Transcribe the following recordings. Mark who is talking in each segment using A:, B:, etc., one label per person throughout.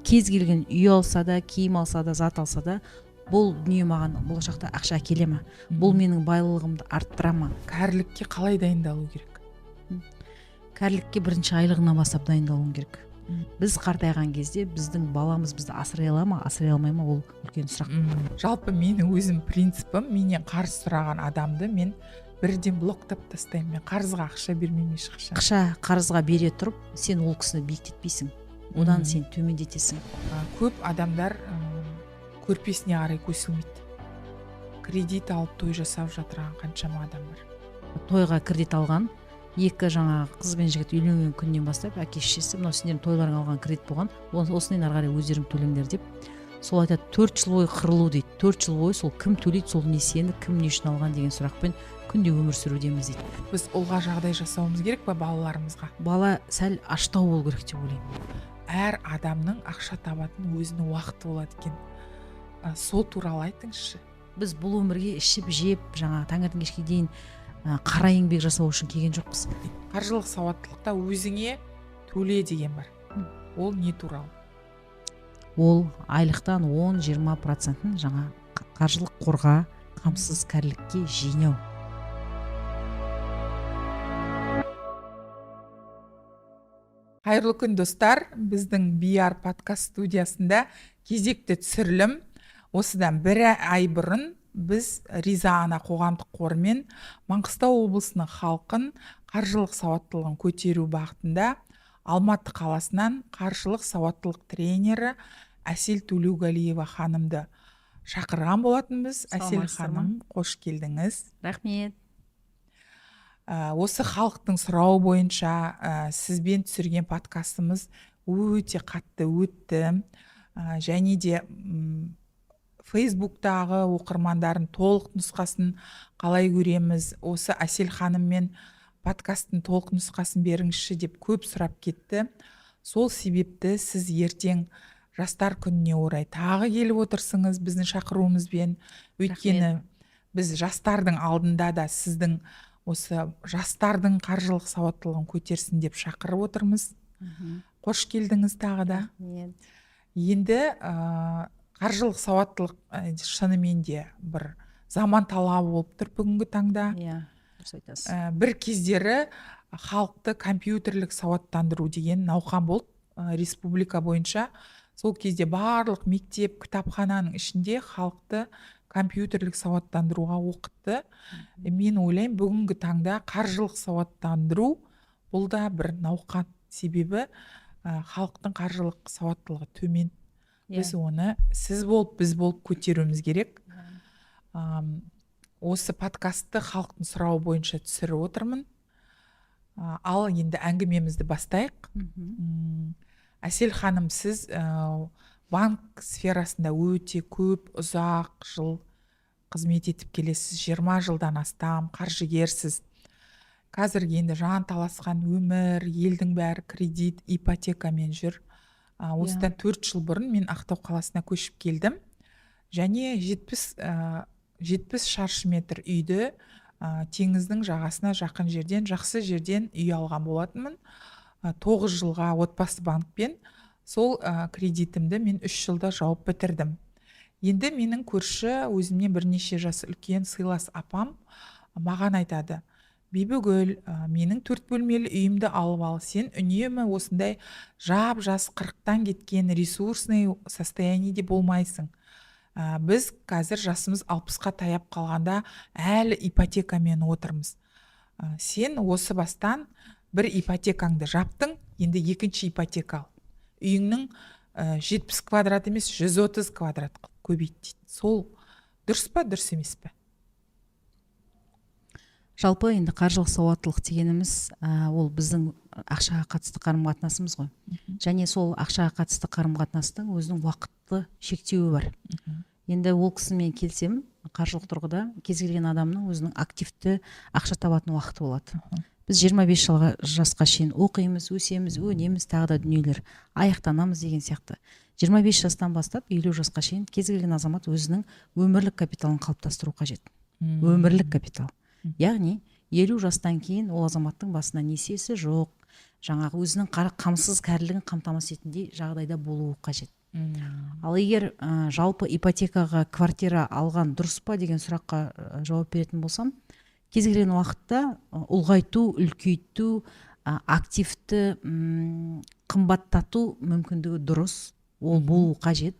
A: Кез келген үй алса да, киім алса да, зат алса да, бұл дүние маған болашақта ақша әкеле ма? Бұл менің байлығымды арттыра ма?
B: Кәрілікке қалай дайындалу керек?
A: Кәрілікке бірінші айлығынан бастап дайындалуың керек. Біз қартайған кезде біздің баламыз бізді асырай ала ма, асырай алмай ма, ол үлкен сұрақ.
B: Жалпы менің өзім принципім, менен қарыз сұраған адамды мен бірден блоктап тастаймын. Мен қарызға ақша бермеймін ешқашан.
A: Ақша қарызға бере тұрып, сен ол кісіні биіктетпейсің, одан сен төмендетесің.
B: Көп адамдар көрпесіне қарай көсілмейді. Кредит алып той жасап жатырған қаншама адам бар.
A: Тойға кредит алған екі жаңағы қыз бен жігіт үйленген күннен бастап әке шешесі мынау сендердің тойларыңа алған кредит болған, осыдан ары қарай өздерің төлеңдер деп. Сол айтады, 4 жыл бойы қырылу дейді. 4 жыл бойы сол кім төлейді сол несиені, кім не үшін алған деген сұрақпен күнде өмір сүрудеміз дейді.
B: Біз ұлға жағдай жасауымыз керек па балаларымызға?
A: Бала сәл аштау болу керек деп ойлаймын.
B: Әр адамның ақша табатын өзінің уақыты болады екен. Сол туралы айтыңызшы.
A: Біз бұл өмірге ішіп жеп, жаңағы таңертең кешке дейін қара еңбек жасау үшін келген жоқпыз.
B: Қаржылық сауаттылықта өзіңе төле деген бар. Ол не туралы?
A: Ол айлықтан 10-20% жаңа қаржылық қорға, қамсыз кәрілікке жинау.
B: Қайырлы күн, достар. Біздің BR подкаст студиясында кезекті түсірілім. Осыдан бір ай бұрын біз Риза ана қоғамдық қорымен Маңғыстау облысының халқын қаржылық сауаттылығын көтеру бағытында Алматы қаласынан қаржылық сауаттылық тренері Әсел Төлеуғалиева ханымды шақырған болатынбыз. Әсел ханым, қош келдіңіз.
A: Рахмет.
B: Осы халықтың сұрауы бойынша сізбен түсірген подкастымыз өте қатты өтті. Және де Фейсбуктағы оқырмандарын толық нұсқасын қалай көреміз, осы Әсел ханыммен подкасттың толық нұсқасын беріңізші деп көп сұрап кетті. Сол себепті сіз ертең жастар күніне орай тағы келіп отырсыңыз біздің шақыруымызбен. Өйткені біз жастардың алдында да сіздің осы жастардың қаржылық сауаттылығын көтерсін деп шақырып отырмыз. Қош келдіңіз тағы да. Енді қаржылық сауаттылық шынымен де бір заман талабы болып тұр бүгінгі таңда.
A: Иә, дұрыс айтасыз.
B: Бір кездері халықты компьютерлік сауаттандыру деген науқан болды республика бойынша. Сол кезде барлық мектеп, кітапхананың ішінде халықты компьютерлік сауаттандыруға оқытты. Мен ойлаймын, бүгінгі таңда қаржылық сауаттандыру бұл да бір науқан. Себебі халықтың қаржылық сауаттылығы төмен. Біз оны сіз болып, біз болып көтеруіміз керек. Осы подкастты халықтың сұрауы бойынша түсіріп отырмын. Ал енді әңгімемізді бастайық. Әсел ханым, сіз банк сферасында өте көп ұзақ жыл қызмет етіп келесіз, 20 жылдан астам қаржыгерсіз. Қазір енді жан таласқан өмір, елдің бәрі кредит, ипотекамен жүр. Осыдан 4 жыл бұрын мен Ақтау қаласына көшіп келдім. Және 70 шаршы метр үйді теңіздің жағасына жақын жерден, жақсы жерден үй алған болатынмын. 9 жылға отбасы банкпен сол кредитімді мен 3 жылда жауып бітірдім. Енді менің көрші, өзімнен бірнеше жас үлкен сыйлас апам маған айтады: Бибігүл, менің 4 бөлмелі үйімді алып ал, сен үнемі осындай жап-жас 40-тан кеткен ресурсный состояниеде болмайсың. Біз қазір жасымыз 60-қа таяп қалғанда әлі ипотекамен отырмыз. Сен осы бастан бір ипотекаңды жаптың, енді екінші ипотека ал. Үйіңнің 70 квадрат емес, 130 квадрат қылып көбейт дейді. Сол дұрыс па, дұрыс емес пе?
A: Жалпы енді қаржылық сауаттылық дегеніміз, ол біздің ақшаға қатысты қарым-қатынасымыз ғой. Және сол ақшаға қатысты қарым-қатынастың өзінің уақытты шектеуі бар. Енді ол кісімен келсем, қаржылық тұрғыда кез келген адамның өзінің активті ақша табатын уақыты болады. Біз 25 жасқа шейін оқимыз, өсеміз, өнеміз, тағы да дүниелер аяқтанамыз деген сияқты. 25 жастан бастап 50 жасқа шейін кез келген азамат өзінің өмірлік капиталын қалыптастыру қажет. Өмірлік капитал. Яғни 50 жастан кейін ол азаматтың басына несиесі жоқ, Жаңағы өзінің қамсыз кәрілігін қамтамасыз ететіндей жағдайда болуы қажет. Ал егер жалпы ипотекаға квартира алған дұрыс па деген сұраққа жауап беретін болсам, кез келген уақытта ұлғайту, үлкейту, активті қымбаттату мүмкіндігі дұрыс, ол болу қажет,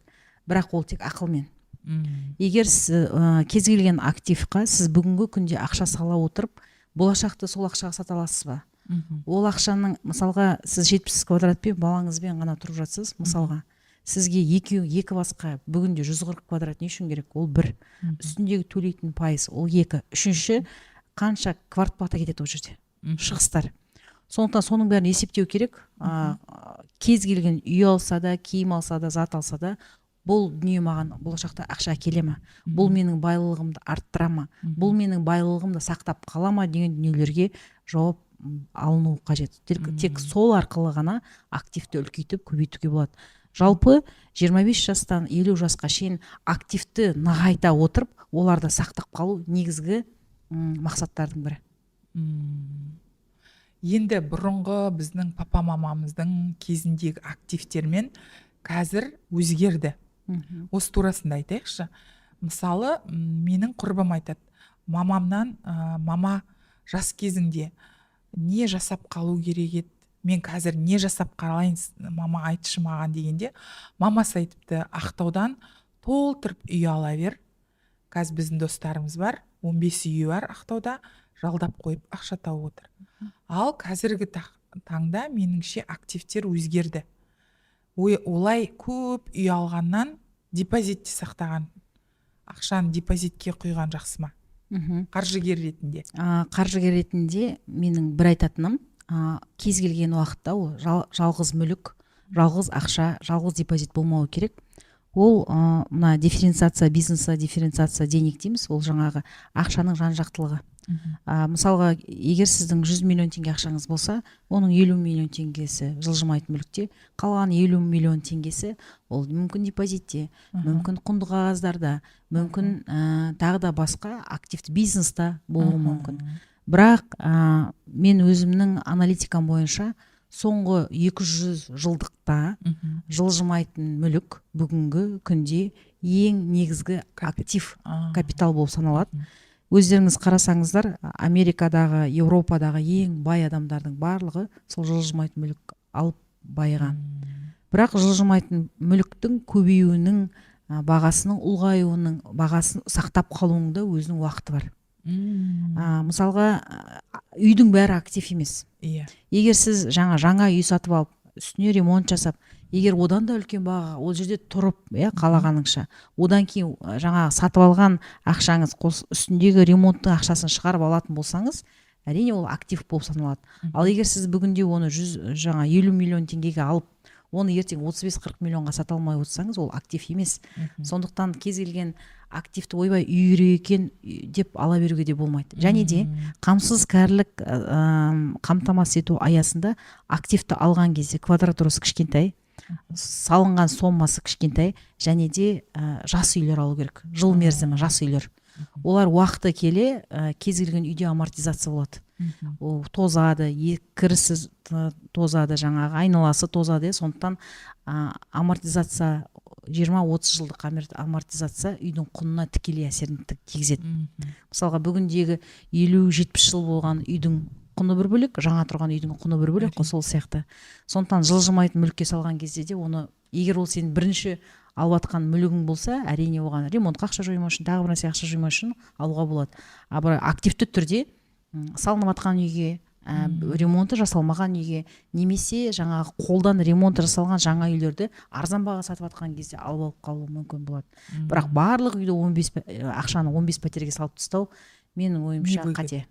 A: бірақ ол тек ақылмен. Егер сіз кез келген активқа сіз бүгінгі күнде ақша сала отырып, болашақта сол ақшаға сата аласыз ба? Ол ақшаның, мысалға, сіз 70 квадратпен балаңызбен ғана тұрып жатсыз, мысалға, сізге екеу екі басқа бүгінде 140 квадрат не үшін керек? Ол бір, үстіндегі төлейтін пайыз, ол екі, үшінші, қанша квартплата кетеді ол жерде, шығыстар. Сондықтан соның бәрін есептеу керек. Кез келген үй алса да, киім алса да, зат алса да, бұл дүние маған болашақта ақша әкеле ма, бұл менің байлығымды арттыра ма, бұл менің байлығымды сақтап қала ма деген дүниелерге жауап алыну қажет. Тек сол арқылы ғана активті үлкейтіп, көбейтуге болады. Жалпы 25 жастан 50 жасқа шейін активті нығайта отырып, оларды сақтап қалу негізгі мақсаттардың бірі.
B: Енді бұрынғы біздің папа мамамыздың кезіндегі активтермен қазір өзгерді. Осы турасында айтайықшы. Мысалы, менің құрбым айтады мамамнан, мама, жас кезіңде не жасап қалу керек еді, мен қазір не жасап қалайын, мама, айтшы маған дегенде, мамасы айтыпты: «Ақтаудан толтырып үй ала бер». Қазір біздің достарымыз бар, 15 үйі бар Ақтауда, жалдап қойып, ақша тауып отыр. Ал қазіргі таңда, меніңше, активтер өзгерді. Ой, олай көп үй алғаннан депозитте сақтаған ақшаны депозитке құйған жақсы ма? Қаржыгер ретінде.
A: Қаржыгер ретінде менің бір айтатыным, кез келген уақытта ол жалғыз мүлік, жалғыз ақша, жалғыз депозит болмауы керек. Ол мына дифференциация бизнеса, дифференциация денег дейміз, ол жаңағы ақшаның жан жақтылығы. Мысалға, егер сіздің 100 миллион теңге ақшаңыз болса, оның 50 миллион теңгесі жылжымайтын мүлікте, қалған 50 миллион теңгесі ол мүмкін депозитте, мүмкін құнды қағаздарда, мүмкін тағы да басқа активті бизнеста болуы мүмкін. Бірақ мен өзімнің аналитикам бойынша соңғы 200 жылдықта жылжымайтын мүлік бүгінгі күнде ең негізгі актив, капитал болып саналады. Өздеріңіз қарасаңыздар, Америкадағы, Еуропадағы ең бай адамдардың барлығы сол жылжымайтын мүлік алып байыған. Бірақ жылжымайтын мүліктің көбеюінің, бағасының ұлғаюының, бағасын сақтап қалуының да өзінің уақыты бар. Мысалға, үйдің бәрі актив емес. Егер сіз жаңа жаңа үй сатып алып, үстіне ремонт жасап, егер одан да үлкен бағаға ол жерде тұрып, иә, қалағаныңша, одан кейін жаңағы сатып алған ақшаңыз қос үстіндегі ремонттың ақшасын шығарып алатын болсаңыз, әрине, ол актив болып саналады. Ал егер сіз бүгінде оны жаңа 50 миллион теңгеге алып, оны ертең 35-40 миллионға сата алмай отырсаңыз, ол актив емес. Сондықтан кез келген активті «ойбай, үй керек екен» деп ала беруге де болмайды. Және де қамсыз кәрілік қамтамасыз ету аясында активті алған кезде квадратурасы кішкентай, салынған сомасы кішкентай және де жас үйлер алу керек, жыл мерзімі жас үйлер. Олар уақыты келе кез келген үйде амортизация болады. Ол тозады, кірісі тозады, жаңағы айналасы тозады, иә. Сондықтан амортизация, 20-30 жылдық амортизация үйдің құнына тікелей әсерін тигізеді. Мысалға, бүгіндегі 50-70 жыл болған үйдің құны бір бөлек, жаңа тұрған үйдің құны бір бөлек қой, сол сияқты. Сондықтан жылжымайтын мүлікке салған кезде де оны, егер ол сенің бірінші алып жатқан мүлігің болса, әрине, оған ремонтқа ақша жоймау үшін, тағы бір нәрсеге ақша жоймау үшін алуға болады. А бірақ активті түрде салынып жатқан үйге, ремонты жасалмаған үйге немесе жаңағы қолдан ремонт жасалған жаңа үйлерді арзан баға сатып жатқан кезде алып қалу мүмкін болады. Бірақ барлық үйді 15 ақшаны 15 пәтерге салып тастау, менің ойымша,
B: Невыгодно.
A: қате.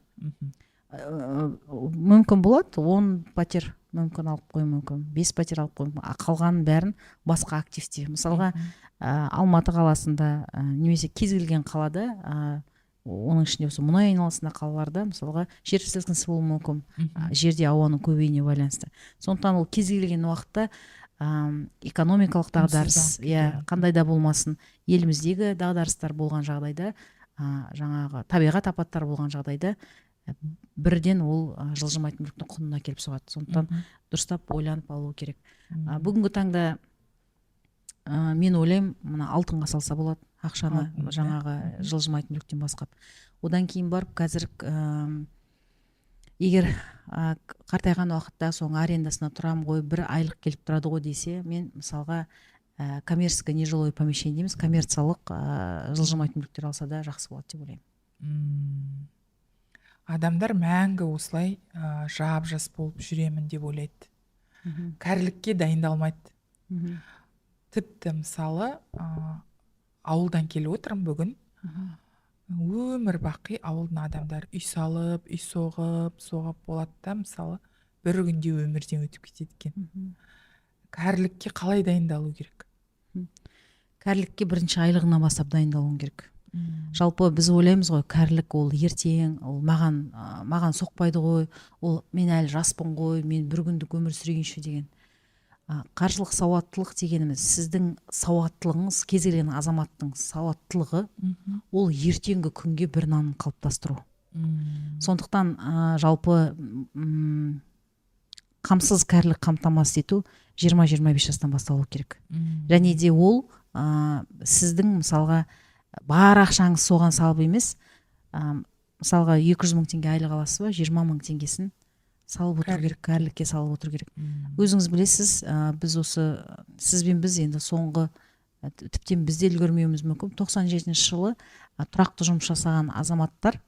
A: Мүмкін болады, 10 пәтер мүмкін алып қою мүмкін, 5 пәтер алып қою мүмкін, а қалғанын бәрін басқа активте, мысалға, Алматы қаласында, немесе кез келген қалада, оның ішінде осы мұнай айналасында қалаларда, мысалға, жер сілкінісі болуы мүмкін, жерде ауаның көбеюіне байланысты. Сондықтан ол кез келген уақытта экономикалық дағдарыс,
B: Құнсызданып
A: иә,
B: кетуі.
A: қандай да болмасын еліміздегі дағдарыстар болған жағдайда, жаңағы табиғат апаттары болған жағдайда. Бірден ол жылжымайтын мүліктің құнына келіп соғады. Сондықтан дұрыстап ойланып алу керек. Бүгінгі таңда мен ойлаймын, мына алтынға салса болады ақшаны.
B: Алтын, иә.
A: Жаңағы жылжымайтын мүліктен басқа, одан кейін барып қазір егер қартайған уақытта соның арендасына тұрамын ғой, бір айлық келіп тұрады ғой десе, мен мысалға коммерческое нежилое помещение дейміз, коммерциялық жылжымайтын мүліктер алса да жақсы болады деп ойлаймын.
B: Адамдар мәңгі осылай жап жас болып жүремін деп ойлайды, кәрілікке дайындалмайды. Тіпті мысалы, ауылдан келіп отырмын бүгін. Өмір бақи ауылдың адамдары үй салып, үй соғып соғып болады да, мысалы, бір күнде өмірден өтіп кетеді екен. Кәрілікке қалай дайындалу керек?
A: Кәрілікке бірінші айлығынан бастап дайындалуың керек. Жалпы біз ойлаймыз ғой, кәрілік ол ертең, ол маған соқпайды ғой, ол мен әлі жаспын ғой, мен бір күндік өмір сүрейінші деген. Қаржылық сауаттылық дегеніміз сіздің сауаттылығыңыз, кез келген азаматтың сауаттылығы, ол ертеңгі күнге бір нанын қалыптастыру. Сондықтан жалпы қамсыз кәрілік қамтамасыз ету 20-25 жастан басталу керек. Және де ол сіздің мысалға бар ақшаңыз соған салып емес, мысалға 200 мың теңге айлық аласыз ба, 20 мың теңгесін салып отыру керек, кәрілікке салып отыру керек. Өзіңіз білесіз, біз осы сіз бен біз енді соңғы тіптен біз де үлгермеуіміз мүмкін. 97 жылы тұрақты жұмыс жасаған азаматтар,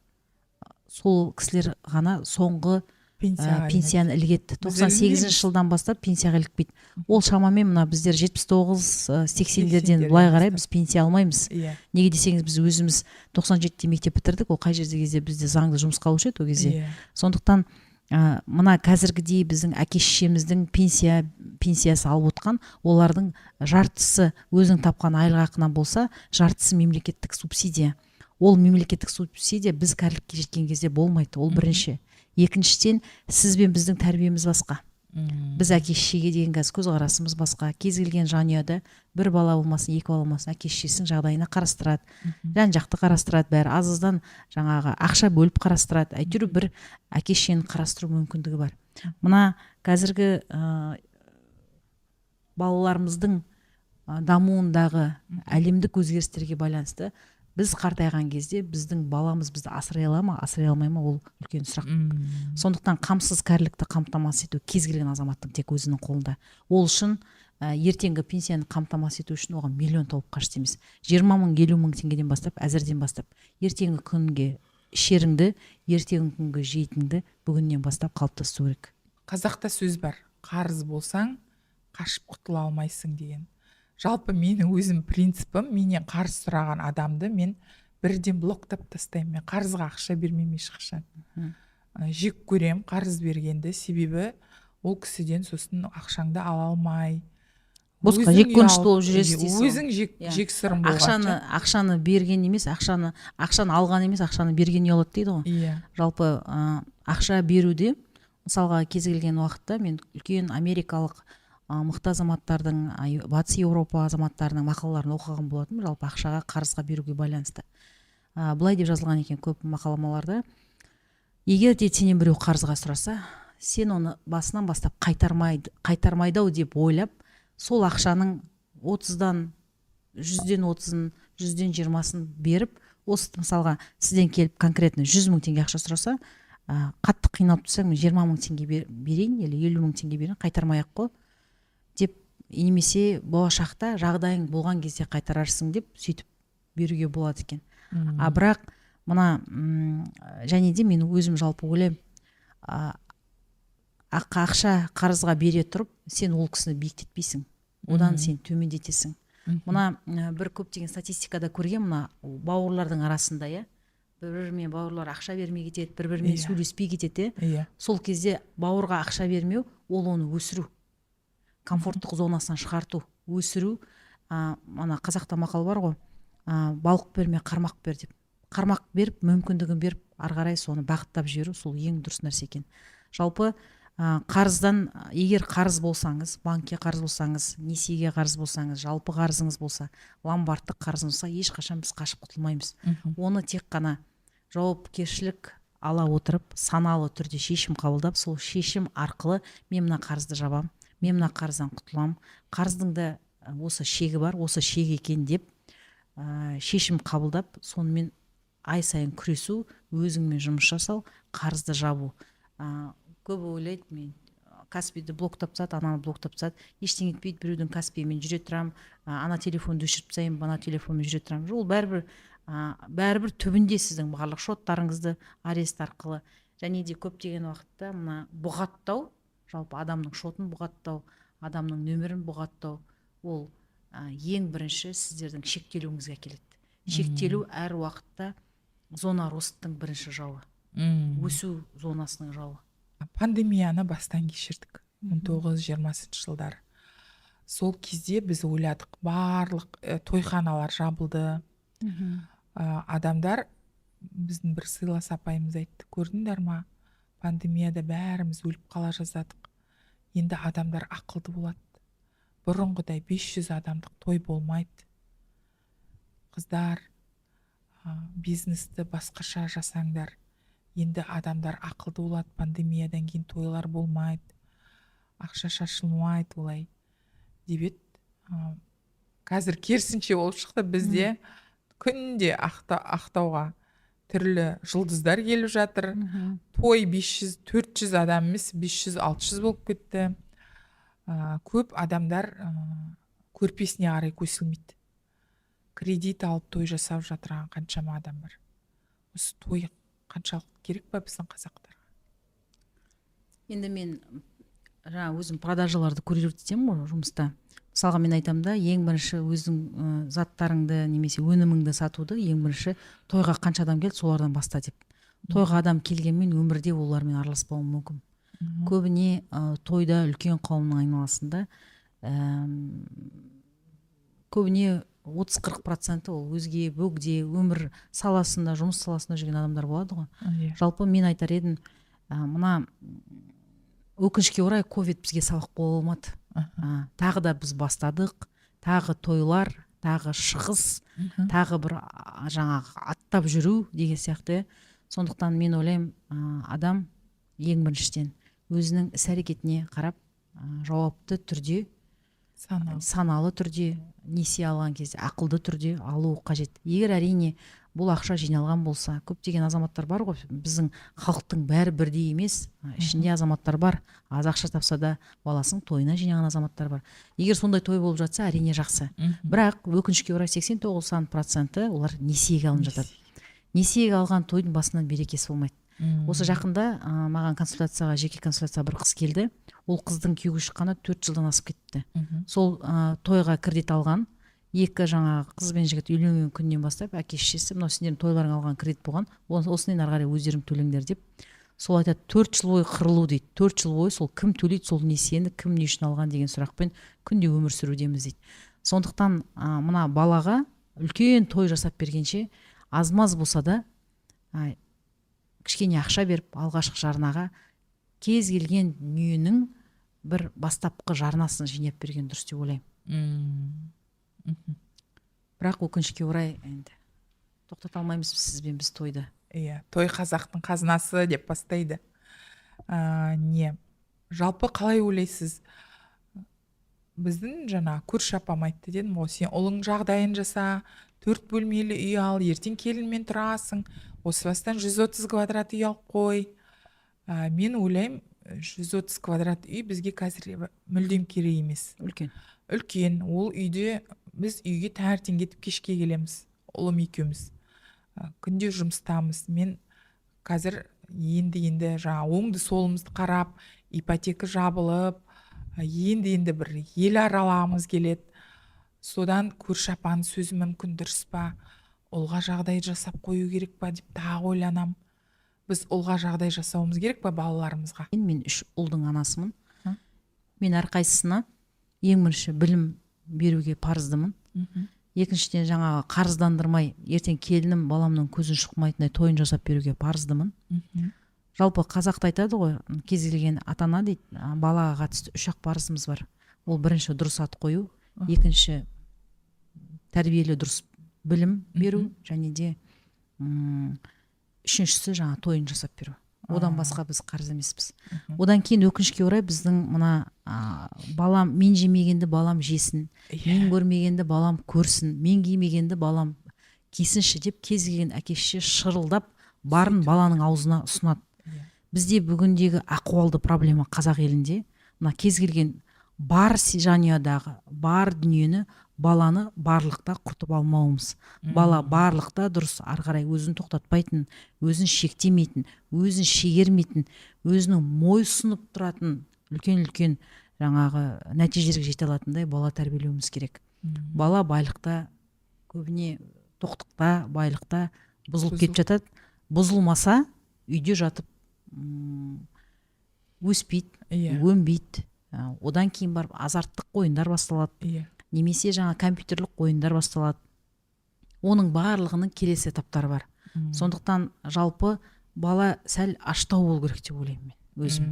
A: сол кісілер ғана соңғы
B: пенсияға
A: пенсияны ілігеді.
B: Біз
A: 98
B: ілінбейміз.
A: Жылдан бастап пенсияға ілікпейді. Ол шамамен мына біздер 79, 80-лерден
B: 80-дерден
A: былай қарай
B: бастап.
A: Біз пенсия алмаймыз. Неге десеңіз, біз өзіміз 97-де мектеп бітірдік, ол қай жерде кезде бізде заңды жұмысқа алушы еді ол кезде. Сондықтан мына қазіргідей біздің әке шешеміздің пенсиясы алып отқан, олардың жартысы өзінің тапқан айлық ақынан болса, жартысы мемлекеттік субсидия. Ол мемлекеттік субсидия біз кәрілікке жеткен кезде болмайды. Ол бірінші. Екіншіден, сіз бен біздің тәрбиеміз басқа. Біз әке шешеге деген қазір көзқарасымыз басқа. Кез келген жанұяда бір бала болмасын, екі бала болмасын, әке шешесінің жағдайына қарастырады, жан жақты қарастырады, бәрі аз аздан жаңағы ақша бөліп қарастырады, әйтеуір бір әке шешені қарастыру мүмкіндігі бар. Мына қазіргі балаларымыздың дамуындағы әлемдік өзгерістерге байланысты біз қартайған кезде біздің баламыз бізді асырай ала ма, асырай алмай ма, ол үлкен сұрақ. Сондықтан қамсыз кәрілікті қамтамасыз ету кез келген азаматтың тек өзінің қолында. Ол үшін ертеңгі пенсияны қамтамасыз ету үшін оған миллион тауып қажет емес. 20 мың, 50 мың теңгеден бастап, әзірден бастап ертеңгі күнге ішеріңді, ертеңгі күнге жейтініңді бүгіннен бастап қалыптастыру керек.
B: Қазақта сөз бар: қарыз болсаң, қашып құтыла алмайсың деген. Жалпы менің өзім принципім: менен қарыз сұраған адамды мен бірден блоктап тастаймын. Мен қарызға ақша бермеймін ешқашан. Жек көрем қарыз бергенді, себебі ол кісіден сосын ақшаңды ала алмай,
A: босқа
B: өзің
A: жек көрінішті
B: ұялып,
A: болып жүресіз дейсіз ғой.
B: Өзің жек, жексұрын
A: Ақшаны,
B: болғанша.
A: ақшаны берген емес, ақшаны алған емес, ақшаны берген ұялады дейді ғой. Жалпы ақша беруде, мысалға, кез келген уақытта мен үлкен америкалық мықты азаматтардың, Батыс Еуропа азаматтарының мақалаларын оқыған болатынмын. Жалпы ақшаға қарызға беруге байланысты былай деп жазылған екен көп мақаламаларда: егер де сенен біреу қарызға сұраса, сен оны басынан бастап қайтармайды, қайтармайды ау деп ойлап, сол ақшаның 30-дан, 100-ден 30-ын, 100-ден 20-сын беріп, осы мысалға сізден келіп конкретно 100 мың теңге ақша сұраса, қатты қиналып тұрсаң, мен 20 мың теңге берейін или 50 мың теңге берейін, қайтармай ақ қой деп, немесе болашақта жағдайың болған кезде қайтарарсың деп, сөйтіп беруге болады екен. А бірақ мына және де мен өзім жалпы ойлаймын, ақша қарызға бере тұрып, сен ол кісіні биіктетпейсің, одан сен төмендетесің. Мына бір көптеген статистикада көрген, мына бауырлардың арасында, иә, бір бірімен бауырлар ақша бермей кетеді, бір бірімен сөйлеспей кетеді, иә. Сол кезде бауырға ақша бермеу ол оны өсіру, комфорттық зонасынан шығарту, өсіру. Ана қазақта мақал бар ғой, балық берме, қармақ бер деп. Қармақ беріп, мүмкіндігін беріп, ары қарай соны бағыттап жіберу, сол ең дұрыс нәрсе екен. Жалпы қарыздан, егер қарыз болсаңыз, банкке қарыз болсаңыз, несиеге қарыз болсаңыз, жалпы қарызыңыз болса, ломбардтық қарызыңыз болса, ешқашан біз қашып құтылмаймыз. Оны тек қана жауапкершілік ала отырып, саналы түрде шешім қабылдап, сол шешім арқылы мен мына қарызды жабам, мен мына қарыздан құтыламын, қарыздың да осы шегі бар, осы шек екен деп шешім қабылдап, сонымен ай сайын күресу, өзіңмен жұмыс жасау, қарызды жабу. Көбі ойлайды, мен Каспиді блоктап тастады, ананы блоктап тастады, ештеңе етпейді, біреудің Каспиімен жүре тұрамын, ана телефонды өшіріп тастаймын, ана телефонмен жүре тұрамын. Ол бәрібір түбінде сіздің барлық шоттарыңызды арест арқылы және де көптеген уақытта мына бұғаттау, жалпы адамның шотын бұғаттау, адамның нөмірін бұғаттау, ол ең бірінші сіздердің шектелуіңізге әкеледі. Шектелу әр уақытта зона росттың бірінші жауы, өсу зонасының жауы.
B: Пандемияны бастан кешірдік 19-20 жылдары. Сол кезде біз ойладық, барлық тойханалар жабылды. Адамдар, біздің бір сыйлас апайымыз айтты: «Көрдіңдер ма, пандемияда бәріміз өліп қала жаздадық, енді адамдар ақылды болады, бұрынғыдай 500 адамдық той болмайды. Қыздар, бизнесті басқаша жасаңдар, енді адамдар ақылды болады, пандемиядан кейін тойлар болмайды, ақша шашылмайды олай», — деп еді. Қазір керісінше болып шықты. Бізде күнде Ақтауға түрлі жұлдыздар келіп жатыр. Той 500, 400 адам емес, 500-600 болып кетті. Көп адамдар көрпесіне қарай көсілмейді, кредит алып той жасап жатырған қаншама адам бар. Осы той қаншалықты керек па біздің қазақтарға?
A: Енді мен жаңа өзім продажаларды курировать етемін ғой жұмыста. Мысалға, мен айтамын да, ең бірінші өзің заттарыңды немесе өніміңді сатуды ең бірінші тойға қанша адам келді, солардан баста деп. Тойға адам келгенмен, өмірде олармен араласпауым мүмкін. Көбіне тойда үлкен қауымның айналасында көбіне 30-40% ол өзге бөгде өмір саласында, жұмыс саласында жүрген адамдар болады ғой. Жалпы мен айтар едім, мына өкінішке орай ковид бізге сабақ бола алмады. Тағы да біз бастадық, тағы тойлар, тағы шығыс, тағы бір жаңағы аттап жүру деген сияқты, иә. Сондықтан мен ойлаймын, адам ең біріншіден өзінің іс әрекетіне қарап, жауапты түрде,
B: саналы,
A: саналы түрде несие алған кезде ақылды түрде алу қажет. Егер, әрине, бұл ақша жиналған болса, көптеген азаматтар бар ғой, біздің халықтың бәрі бірдей емес, ішінде азаматтар бар, аз ақша тапса да баласының тойына жинаған азаматтар бар. Егер сондай той болып жатса, әрине, жақсы. Бірақ өкінішке орай 80-90% олар несиеге алынып жатады. Несиеге алған тойдың басынан берекесі болмайды. Осы жақында маған консультацияға, жеке консультацияға бір қыз келді. Ол қыздың күйеуге шыққанына 4 жылдан асып кетіпті. Сол тойға кредит алған. Екі жаңағы қыз бен жігіт үйленген күннен бастап әке шешесі: «Мынау сендердің тойларыңа алған кредит болған, осыдан ары қарай өздерің төлеңдер», — деп. Сол айтады, 4 жыл бойы қырылу дейді, 4 жыл бойы сол кім төлейді сол несиені, кім не үшін алған деген сұрақпен күнде өмір сүрудеміз дейді. Сондықтан мына балаға үлкен той жасап бергенше, аз маз болса да кішкене ақша беріп, алғашқы жарнаға кез келген дүниенің бір бастапқы жарнасын жинап берген дұрыс деп ойлаймын. Бірақ өкінішке орай енді тоқтата алмаймыз сізбен біз тойды.
B: Иә, той қазақтың қазынасы деп бастайды. Не, жалпы қалай ойлайсыз, біздің жаңа көрші апам айтты дедім ғой, сен ұлың жағдайын жаса, төрт бөлмелі үй ал, ертең келінмен тұрасың, осы бастан 130 квадрат үй алып қой. Мен ойлаймын, 130 квадрат үй бізге қазір мүлдем керек емес.
A: Үлкен.
B: Үлкен. Ол үйде біз үйге таңертең кетіп, кешке келеміз ұлым екеуміз. Күнде жұмыстамыз. Мен қазір енді енді жаңа оңды солымызды қарап, ипотека жабылып, енді енді бір ел аралағымыз келеді. Содан көрші апаның сөзі мүмкін дұрыс па, ұлға жағдай жасап қою керек па деп тағы ойланам. Біз ұлға жағдай жасауымыз керек па, балаларымызға?
A: Мен үш ұлдың анасымын.
B: М?
A: Мен әрқайсысына ең бірінші білім беруге парыздымын. Екіншіден, жаңағы қарыздандырмай, ертең келінім баламның көзін шұқымайтындай тойын жасап беруге парыздымын. Жалпы қазақта айтады ғой, кез келген ата ана дейді, балаға қатысты үш ақ парызымыз бар. Ол бірінші дұрыс ат қою, екінші тәрбиелі дұрыс білім беру және де Үшіншісі жаңа тойын жасап беру. Одан басқа біз қарыз емеспіз. Одан кейін, өкінішке орай, біздің мына балам, мен жемегенді балам жесін, мен көрмегенді балам көрсін, мен кимегенді балам кисінші деп кез келген әке шеше шырылдап барын баланың аузына ұсынады. Бізде бүгіндегі ахуалды проблема қазақ елінде мына кез келген бар жанұядағы бар дүниені баланы барлықта құртып алмауымыз. Бала барлықта дұрыс ары қарай өзін тоқтатпайтын, өзін шектемейтін, өзін шегермейтін, өзінің мойынсұнып тұратын, үлкен үлкен жаңағы нәтижелерге жете алатындай бала тәрбиелеуіміз керек. Бала байлықта, көбіне тоқтықта, байлықта бұзылып кетіп жатады. Бұзылмаса, үйде жатып өспейді, өнбейді. Одан кейін барып азарттық ойындар басталады немесе жаңа компьютерлік ойындар басталады. Оның барлығының келесі этаптары бар. Сондықтан жалпы бала сәл аштау болу керек деп ойлаймын мен өзім.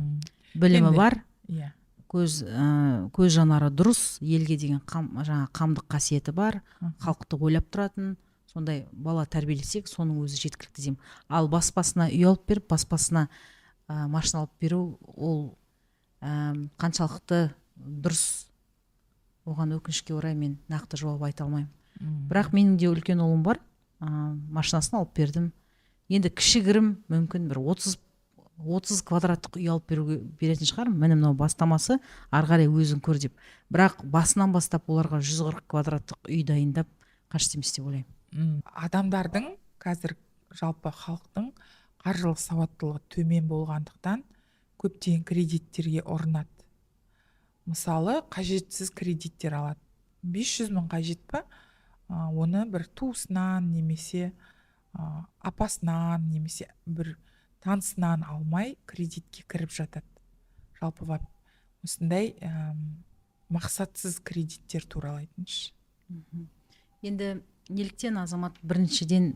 A: Білімі бар, көз жанары дұрыс, елге деген жаңа қамдық қасиеті бар, халықты ойлап тұратын сондай бала тәрбиелесек, соның өзі жеткілікті деймін. Ал бас басына үй алып беріп, бас басына машина алып беру, ол қаншалықты дұрыс, оған, өкінішке орай, мен нақты жауап айта алмаймын. Бірақ менің де үлкен ұлым бар, машинасын алып бердім. Енді кішігірім, мүмкін, бір 30 квадраттық үй алып беруге беретін шығармын, міне, мынау бастамасы, ары қарай өзің көр деп. Бірақ басынан бастап оларға 140 квадраттық үй дайындап қажет емес деп ойлаймын.
B: Адамдардың қазір, жалпы халықтың қаржылық сауаттылығы төмен болғандықтан, көптеген кредиттерге ұрынады. Мысалы, қажетсіз кредиттер алады. 500 мың қажет па, оны бір туысынан немесе апасынан немесе бір танысынан алмай, кредитке кіріп жатады. Жалпы осындай мақсатсыз кредиттер туралы айтыңызшы.
A: Енді неліктен азамат, біріншіден,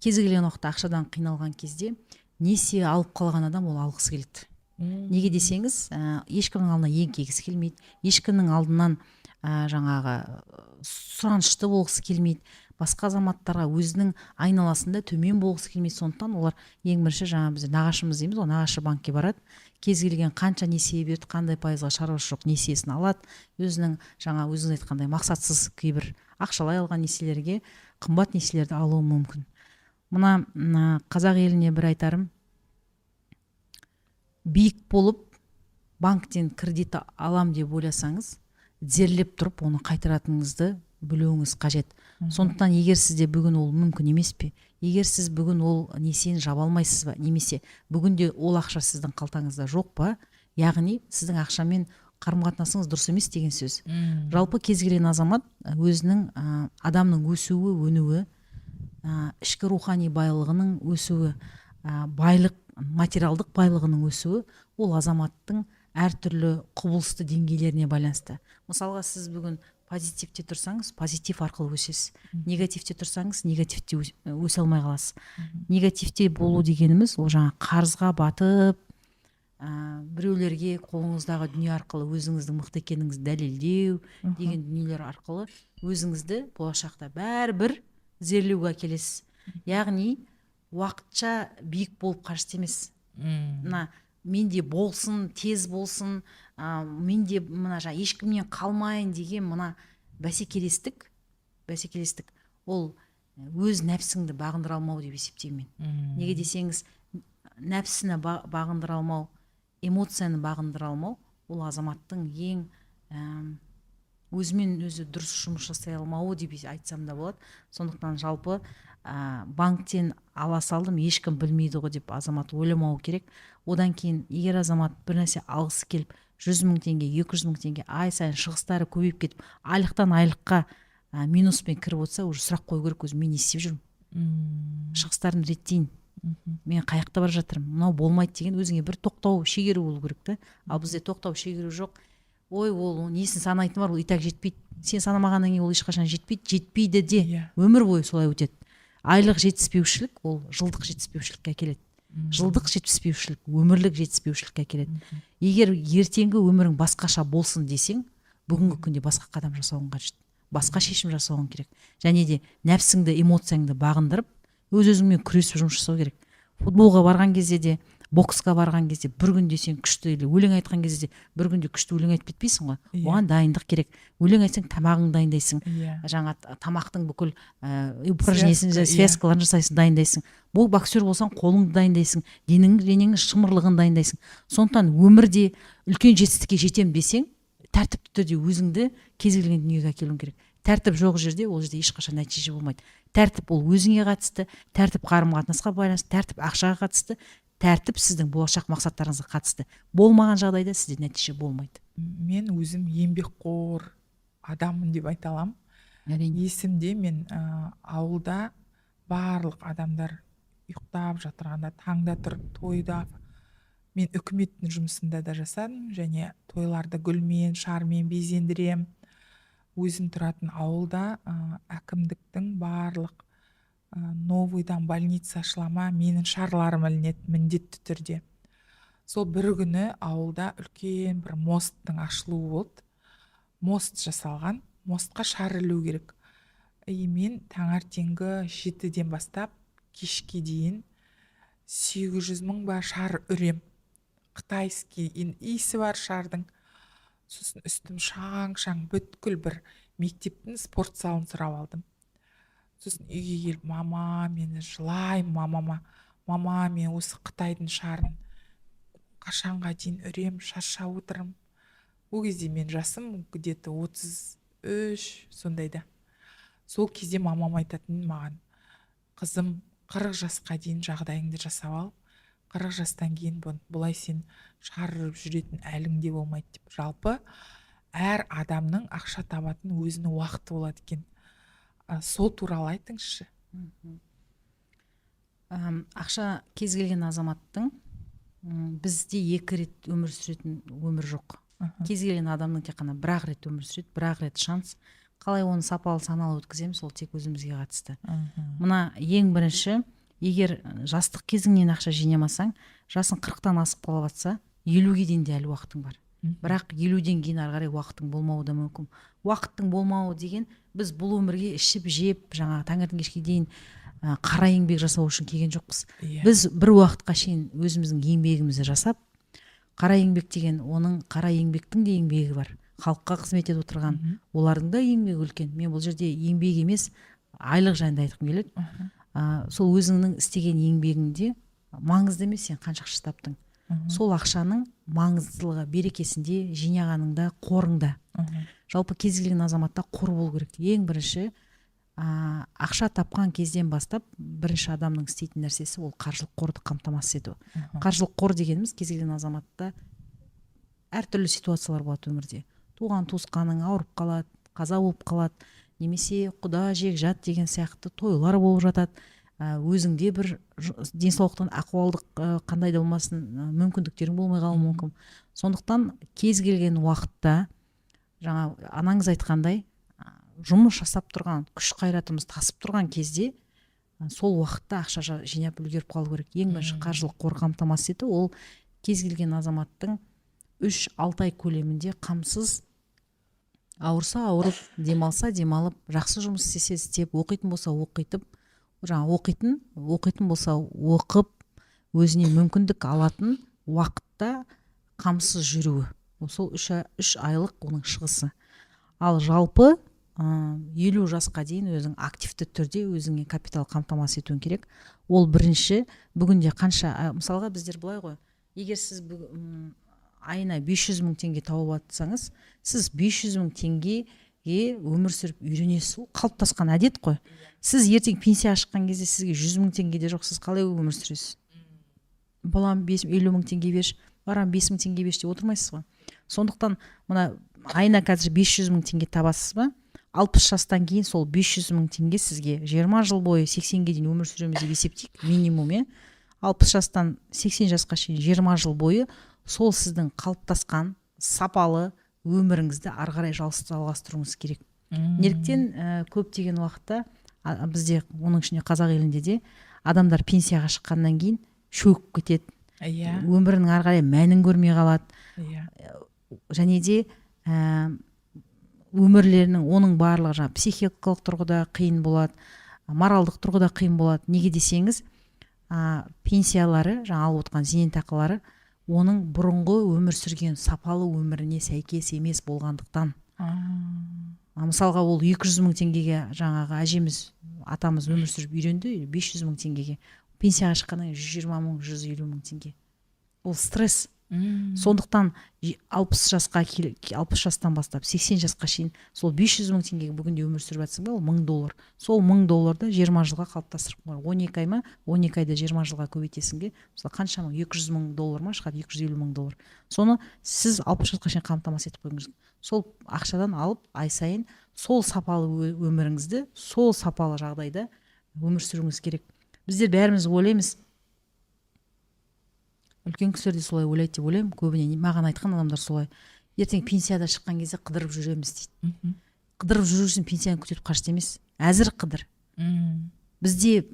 A: кез келген уақытта ақшадан қиналған кезде несие алып қалған адам ол алғысы келеді. Неге десеңіз, ешкімнің алдына еңкейгісі келмейді, ешкімнің алдынан жаңағы сұранышты болғысы келмейді, басқа азаматтарға өзінің айналасында төмен болғысы келмейді. Сондықтан олар ең бірінші жаңа біз нағашымыз дейміз ғой, нағашы банкке барады. Кез келген қанша несие берді, қандай пайызға, шаруасы жоқ, несиесін алады. Өзінің жаңа өзіңіз айтқандай мақсатсыз кейбір ақшалай алған несиелерге, қымбат несиелерді алуы мүмкін. Мына қазақ еліне бір айтарым: биік болып банктен кредит алам деп ойласаңыз, тізерлеп тұрып оны қайтаратыныңызды білуіңіз қажет. Сондықтан егер сізде бүгін ол мүмкін емес пе, егер сіз бүгін ол несиені жаба алмайсыз ба, немесе бүгінде ол ақша сіздің қалтаңызда жоқ па, яғни сіздің ақшамен қарым қатынасыңыз дұрыс емес деген сөз. Жалпы кез келген азамат өзінің адамның өсуі, өнуі, ішкі рухани байлығының өсуі, байлық, материалдық байлығының өсуі ол азаматтың әртүрлі құбылысты деңгейлеріне байланысты. Мысалға, сіз бүгін позитивте тұрсаңыз, позитив арқылы өсесіз, негативте тұрсаңыз, негативте өсе алмай қаласыз. Негативте болу дегеніміз ол жаңа қарызға батып, біреулерге қолыңыздағы дүние арқылы өзіңіздің мықты екеніңізді дәлелдеу деген дүниелер арқылы өзіңізді болашақта бәрібір тізерлеуге әкелесіз. Яғни уақытша биік болып қажет емес. Мына менде болсын, тез болсын, менде мына жаңа ешкімнен қалмайын деген мына бәсекелестік ол өз нәпсіңді бағындыра алмау деп есептеймін мен. Неге десеңіз, нәпсіні бағындыра алмау, эмоцияны бағындыра алмау ол азаматтың ең өзімен өзі дұрыс жұмыс жасай алмауы деп айтсам да болады. Сондықтан жалпы банктен ала салдым, ешкім білмейді ғой деп азамат ойламау керек. Одан кейін егер азамат бір нәрсе алғысы келіп, 100 000 теңге, 200 000 теңге, ай сайын шығыстары көбейіп кетіп, айлықтан айлыққа минуспен кіріп отырса, уже сұрақ қою керек өзі: мен не істеп жүрмін? Шығыстарымды реттейін, мен қай жақта бара жатырмын, мынау болмайды деген өзіңе бір тоқтау, шегеру болу керек та. Ал бізде тоқтау, шегеру жоқ. Ой, ол несін санайтыны бар, ол и так жетпейді. Сен санамағаннан кейін ол ешқашан жетпейді, жетпейді де. Өмір бойы солай өтеді. Айлық жетіспеушілік ол жылдық жетіспеушілікке әкеледі, жылдық жетіспеушілік өмірлік жетіспеушілікке әкеледі. Егер ертеңгі өмірің басқаша болсын десең, бүгінгі күнде басқа қадам жасауың қажет, басқа шешім жасауың керек және де нәпсіңді, эмоцияңды бағындырып, өз өзіңмен күресіп жұмыс жасау керек. Футболға барған кезде де, боксқа барған кезде бір күнде сен күшті, или өлең айтқан кезде де бір күнде күшті өлең айтып кетпейсің ғой. Оған дайындық керек. Өлең айтсаң, тамағыңды дайындайсың, жаңа тамақтың бүкіл упражнениесін,
B: Связка, иә.
A: связкаларын жасайсың, дайындайсың. Бұл боксер болсаң, қолыңды дайындайсың, денеңнің шымырлығын дайындайсың. Сондықтан өмірде үлкен жетістікке жетемін десең, тәртіпті түрде өзіңді кез келген дүниеге әкелуің керек. Тәртіп жоқ жерде, ол жерде ешқашан нәтиже болмайды. Тәртіп ол өзіңе қатысты, тәртіп қарым қатынасқа байланысты, тәртіп ақшаға қатысты, тәртіп сіздің болашақ мақсаттарыңызға қатысты. Болмаған жағдайда сізде нәтиже болмайды.
B: Мен өзім еңбекқор адаммын деп айта аламын. Есімде, мен ауылда барлық адамдар ұйықтап жатырғанда, таңда тұрып тойда, мен үкіметтің жұмысында да жасадым және тойларды гүлмен, шармен безендірем. Өзім тұратын ауылда әкімдіктің барлық новыйдан больница ашыла ма, менің шарларым ілінеді міндетті түрде. Сол бір күні ауылда үлкен бір мосттың ашылуы болды. Мост жасалған, мостқа шар ілу керек. И мен таңертеңгі 7-ден бастап кешке дейін 800 000 ба шар үрем, китайский, енді иісі бар шардың. Сосын үстім шаң шаң, бүткіл бір мектептің спорт залын сұрап алдым. Сосын үйге келіп, мама, мені жылаймын мамама: «Мама, мен осы қытайдың шарын қашанға дейін үрем, шаршап отырмын». Ол кезде мен жасым где то 33 сондайда. Сол кезде мамам айтатын маған: «Қызым, 40 жасқа дейін жағдайыңды жасап ал, 40 жастан кейін бұлай сен шар үріп жүретін әлің де болмайды», — деп. Жалпы, әр адамның ақша табатын өзінің уақыты болады екен. Сол туралы айтыңызшы.
A: Ақша кез келген азаматтың, бізде екі рет өмір сүретін өмір жоқ. Кез келген адамның тек қана бір ақ рет өмір сүреді, бір ақ рет шанс. Қалай оны сапалы, саналы өткіземіз, ол тек өзімізге қатысты. Мына ең бірінші, егер жастық кезіңнен ақша жинамасаң, жасың 40-тан асып қалып жатса, 50-ге дейін де әлі уақытың бар. Бірақ 50-ден кейін ары қарай уақытың болмауы да мүмкін. Уақыттың болмауы деген, біз бұл өмірге ішіп жеп, жаңағы таңертең кешке дейін қара еңбек жасау үшін келген жоқпыз. Біз бір уақытқа шейін өзіміздің еңбегімізді жасап, қара еңбек деген, оның қара еңбектің де еңбегі бар, халыққа қызмет етіп отырған олардың да еңбегі үлкен. Мен бұл жерде еңбек емес, айлық жайында айтқым келеді. Сол өзіңнің істеген еңбегіңде маңызды емес сен қанша ақша таптың. Сол ақшаның маңыздылығы берекесінде, жинағаныңда, қорыңда. Жалпы кез келген азаматта қор болу керек. Ең бірінші, ақша тапқан кезден бастап бірінші адамның істейтін нәрсесі ол қаржылық қорды қамтамасыз ету. Қаржылық қор дегеніміз, кез келген азаматта әртүрлі ситуациялар болады өмірде: туған туысқаның ауырып қалады, қаза болып қалады немесе құда жекжат деген сияқты тойлар болып жатады, өзіңде бір денсаулықтан ахуалдық қандай да болмасын мүмкіндіктерің болмай қалуы мүмкін. Сондықтан кез келген уақытта, жаңа анаңыз айтқандай, жұмыс жасап тұрған, күш қайратымыз тасып тұрған кезде, сол уақытта ақша жинап үлгеріп қалу керек. Ең бірінші қаржылық қор қамтамасыз ету, ол кез келген азаматтың 3-6 ай көлемінде қамсыз, ауырса ауырып, демалса демалып, жақсы жұмыс істесе істеп, оқитын болса оқитып, жаңа оқитын болса оқып, өзіне мүмкіндік алатын уақытта қамсыз жүруі. Сол 3 айлық оның шығысы. Ал жалпы 50 жасқа дейін өзің активті түрде өзіңе капитал қамтамасыз етуің керек. Ол бірінші. Бүгінде қанша, мысалға, біздер былай ғой: егер сіз айына 500 мың теңге тауып жатсаңыз, сіз 500 мың теңгеге өмір сүріп үйренесіз. Ол қалыптасқан әдет қой. Сіз ертең пенсияға шыққан кезде сізге 100 мың теңге де жоқ, сіз қалай өмір сүресіз? «Балам, 50 мың теңге берші, барам, 5 мың теңге берші», — деп отырмайсыз ғой. Сондықтан мына айына қазір 500 мың теңге табасыз ба, 60 жастан кейін сол 500 мың теңге сізге 20 жыл бойы, 80-ге дейін өмір сүреміз деп есептейік минимум, иә, 60 жастан 80 жасқа шейін 20 жыл бойы сол сіздің қалыптасқан сапалы өміріңізді ары қарай жалғастыруыңыз керек. Неліктен көптеген уақытта бізде, оның ішінде қазақ елінде де, адамдар пенсияға шыққаннан кейін шөгіп кетеді, өмірінің ары қарай мәнін көрмей қалады және де өмірлерінің, оның барлығы жаңағы психикалық тұрғыда қиын болады, моральдық тұрғыда қиын болады. Неге десеңіз, Пенсиялары, жаңа алып отқан зейнетақылары оның бұрынғы өмір сүрген сапалы өміріне сәйкес емес болғандықтан. Мысалға, ол 200 мың теңгеге жаңағы әжеміз, атамыз өмір сүріп үйренді, 500 мың теңгеге, пенсияға шыққаннан кейін 120 мың, 150 мың теңге. Ол стресс. Сондықтан 60 жастан бастап 80 жасқа шейін сол 500 мың теңгеге бүгінде өмір сүріп жатсың ба, ол 1000 доллар. Сол 1000 долларды 20 жылға қалыптастырып қой. 12 ай ма, 12 айды 20 жылға көбейтесің де, мысалы, қанша мың, 200 мың доллар ма шығады, 250 мың доллар. Соны сіз 60 жасқа шейін қамтамасыз етіп қойыңыз. Сол ақшадан алып, ай сайын сол сапалы өміріңізді, сол сапалы жағдайда өмір сүруіңіз керек. Біздер бәріміз ойлаймыз, үлкен кісілер де солай ойлайды деп ойлаймын. Көбіне маған айтқан адамдар солай: ертең пенсияда шыққан кезде қыдырып жүреміз дейді. Қыдырып жүру үшін пенсияны күтіп қажет емес, әзір қыдыр. Бізде